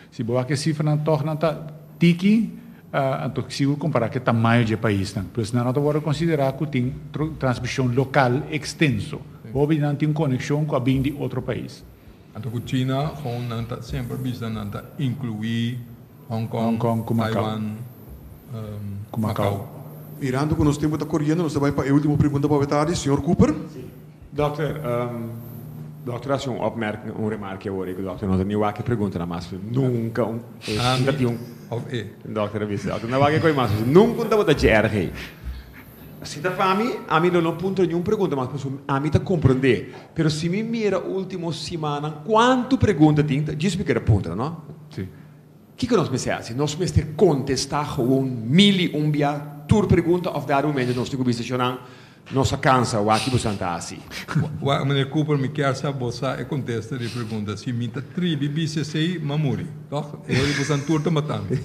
Si bo wak e sifranan tòg nan ta tiki, anto sigur kompará ku e tamaño dje paisnan. Pues nan no ta wòrdu konsiderá ku tin transmishon lokal ekstenso. Hopi di nan tin konekshon ku a bin di otro pais. Anto ku China gewoon nan ta semper bisa nan ta inkluí Hong Kong, Hong Kong ku Macau. Taiwan, Ku Macau. Macau. Mirando ku nos tempu ta koriendo nos ta bai pa e ultimo pregunta pa awe tardi. Señor Cooper. Dokter, dokter haci un opmerking, un remarke awor y cu dokter no ta ni wak e preguntanan mas, nunca un, nunca tin un, Of e. Dokter a bisa, dokter no wak e coy mas, nunca un tabata dje erg ey. Si ta pa mi, ami lo no puntra niun pregunta mas pasobra ami ta comprende, pero si mi mira ultimo simannan cuanto pregunta tin, ta djis mi kere puntra, no? Si. Kiko nos mester haci? Nos mester contesta gewoon mil y un bia tur pregunta of dado momento nos tin cu bisa shownan, Nos a cansa, wak ki bosan ta haci? Wak, meneer Cooper, mi kier sa bo sa e contesta di e pregunta. Si mi ta tribi bisa esey, m'a muri, toch? E ora bosan tur ta mata mi.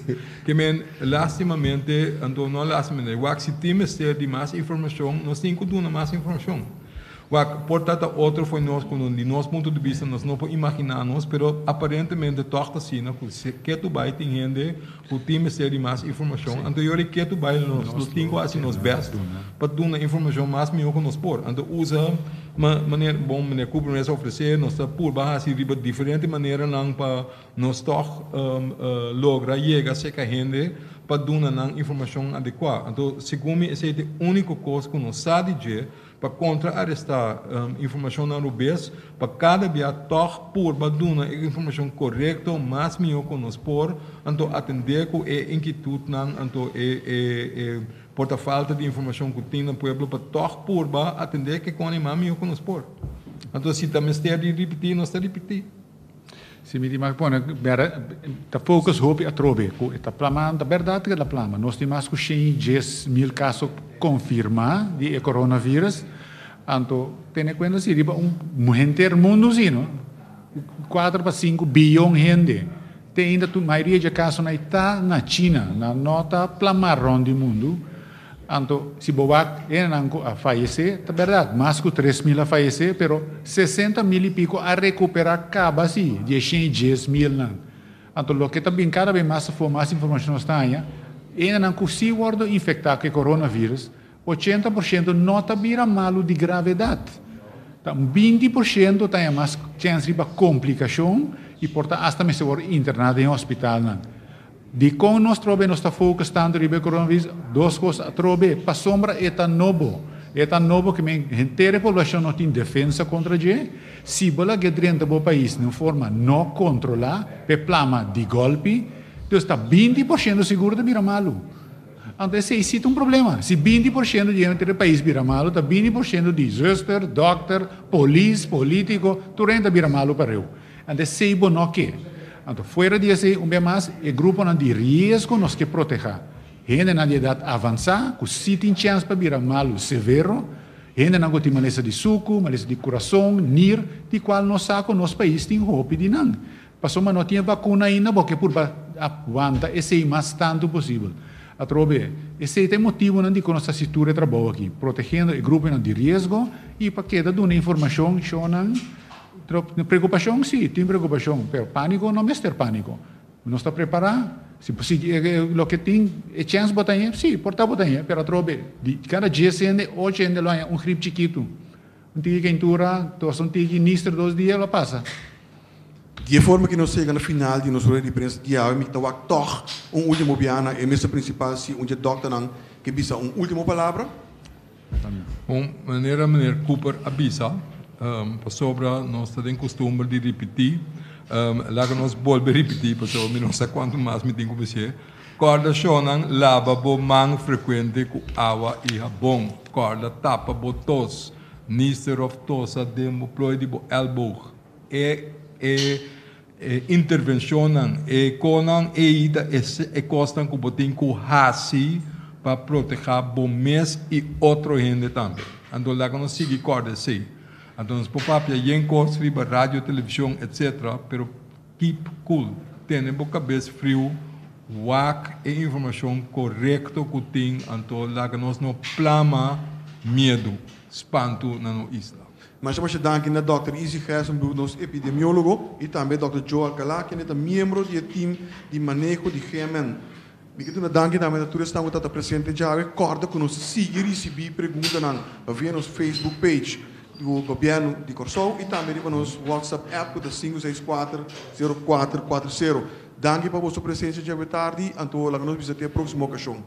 Ke men, lastimamente, anto no lastimamente, wak si tin mester di mas informacion, nos tin cu duna mas informacion. Wak, por ta ta otro fo'i nos ku di nos punto di bista nos no por imaginá nos, pero aparentemente tòg ta asina ku ketu bai tin hende ku tin mester di mas informashon. Anto yori ketu bai nos lo tin ku hasi nos bèst pa duna informashon mas mihó ku nos por. Anto usa manera, bon meneer Cooper mes a ofresé, nos ta purba hasi riba diferente maneranan pa nos tòg logra yega serka hende pa duna nan informashon adekuá. Anto segun mi esei ta e úniko kos ku nos sa di dje pa kontra-arestá informashonnan rubes, pa kada bia tòg purba duna e informashon korekto mas mihó ku nos por, anto atendé ku e inkitutnan, anto e e e por ta falta di informashon ku tin na pueblo pa tòg purba atendé ke kòne mas mihó ku nos por. Anto si ta mester di ripití, nos ta ripití. Si mi tin mag pone bera ta focus hopi atrobe cu e ta plama ta berdad cu e ta plama nos tin mas cu 110,000 caso confirma di e coronavirus anto tene cuenta si riba un henter mundo si no 4 pa 5 biyon hende te ainda tur mayoria dje casonan ei ta na China nan no ta plama rond di mundo. Anto, si bo wak hendenan ku a fayesé, ta bèrdat, mas ku 3000 a fayesé, pero 60,000 i piko a rekuperá kaba sí, di e 110,000 nan. Anto, loke ta bin kada bes mas afó, mas informashon nos ta haña, hendenan ku sí wòrdu infektá ku e coronavirus, 80% no ta bira malu di gravedat. Ta un 20% ta haña mas chèns riba komplikashon i por ta asta mester wòrdu interná den hospitalnan. Dikon nos trobe nos ta focus tantu riba e coronavirus? Dos cos atrobe, pasobra e ta nobo. E ta nobo ke men henter e poblacion no tin defensa contra dje. Si bo laga e drenta bo pais den un forma no controla, p'e plama di golpi, dus ta 20% sigur ta bira malu. Anto esei si ta un problema. Si 20% di henter e pais bira malu, ta 20% di zuster, dokter, polis, politico, tur hende ta bira malu pareu. Anto esei bo no ke. Anto fuera di esei, un bia mas, e gruponan di riesgo nos ke protehá. Hendenan di edat avansá ku sí tin chèns pa bira malu severo, hendenan ku tin malesa di suku, malesa di kurason, nir, di kual nos sa ku nos pais tin hopi di nan. Pasobra no tin e bakuna ainda, bo ke purba wanta esei mas tantu posibel. Atrobe, esei ta e motibunan dikon nos ta hasi tur e trabou aki, protehendo e gruponan di riesgo i pa keda duna informashon shownan. Preokupashon? Sí, tin preokupashon, pero pániko no mester pániko. Nos ta prepará, si bo sigui loke tin, e chèns bo ta haña? Sí, por ta bo ta haña, pero atrobe di kada dies hende, ocho hende lo haña un grip chikitu. Un tiki keintura, tos un tiki nister dos dia lo pasa. Di e forma ki nos yega na final di nos rueda di prensa di awe, mi ta wak tòg un último biaha na e mesa prinsipal si un dje dòkternan ke bisa un último palabra. Un manera meneer Cooper a bisa, pasobra nos ta den kustumber di ripití, laga nos bolbe ripití pasobra mi no sa kuantu mas mi tin ku bis'é, Kòrda shonnan laba bo man frekuente ku awa i habon. Kòrda tapa bo tos, nister òf tosa den bo ploi di bo èlboog. E e e intervenshonnan, e konan ei ta e kosnan ku bo tin ku hasi pa protehá bo mes i otro hende tambe. Anto laga nos sigui kòrda esei. Anto nos por papia yen kos riba radio, televishon, etsetera, pero keep cool, tene bo kabes friu, wak e informashon korekto ku tin, anto laga nos no plama miedu, spantu na nos isla. Masha masha danki na Dòkter Izzy Gerstenbluth, nos epidemiólogo, i tambe Dòkter Joe Alcalá, kende ta miembro di e tim di maneho di GMN. Mi ke duna danki tambe na tur esnan ku tabata presente djawe. Kòrda ku nos ta sigui risibí preguntanan pa via nos Facebook page di Gobièrnu di Kòrsou i tambe riba nos WhatsApp app ku ta 564 0440. Danki pa boso presensia djawe tardi, anto laga nos bisa te e próksimo okashon.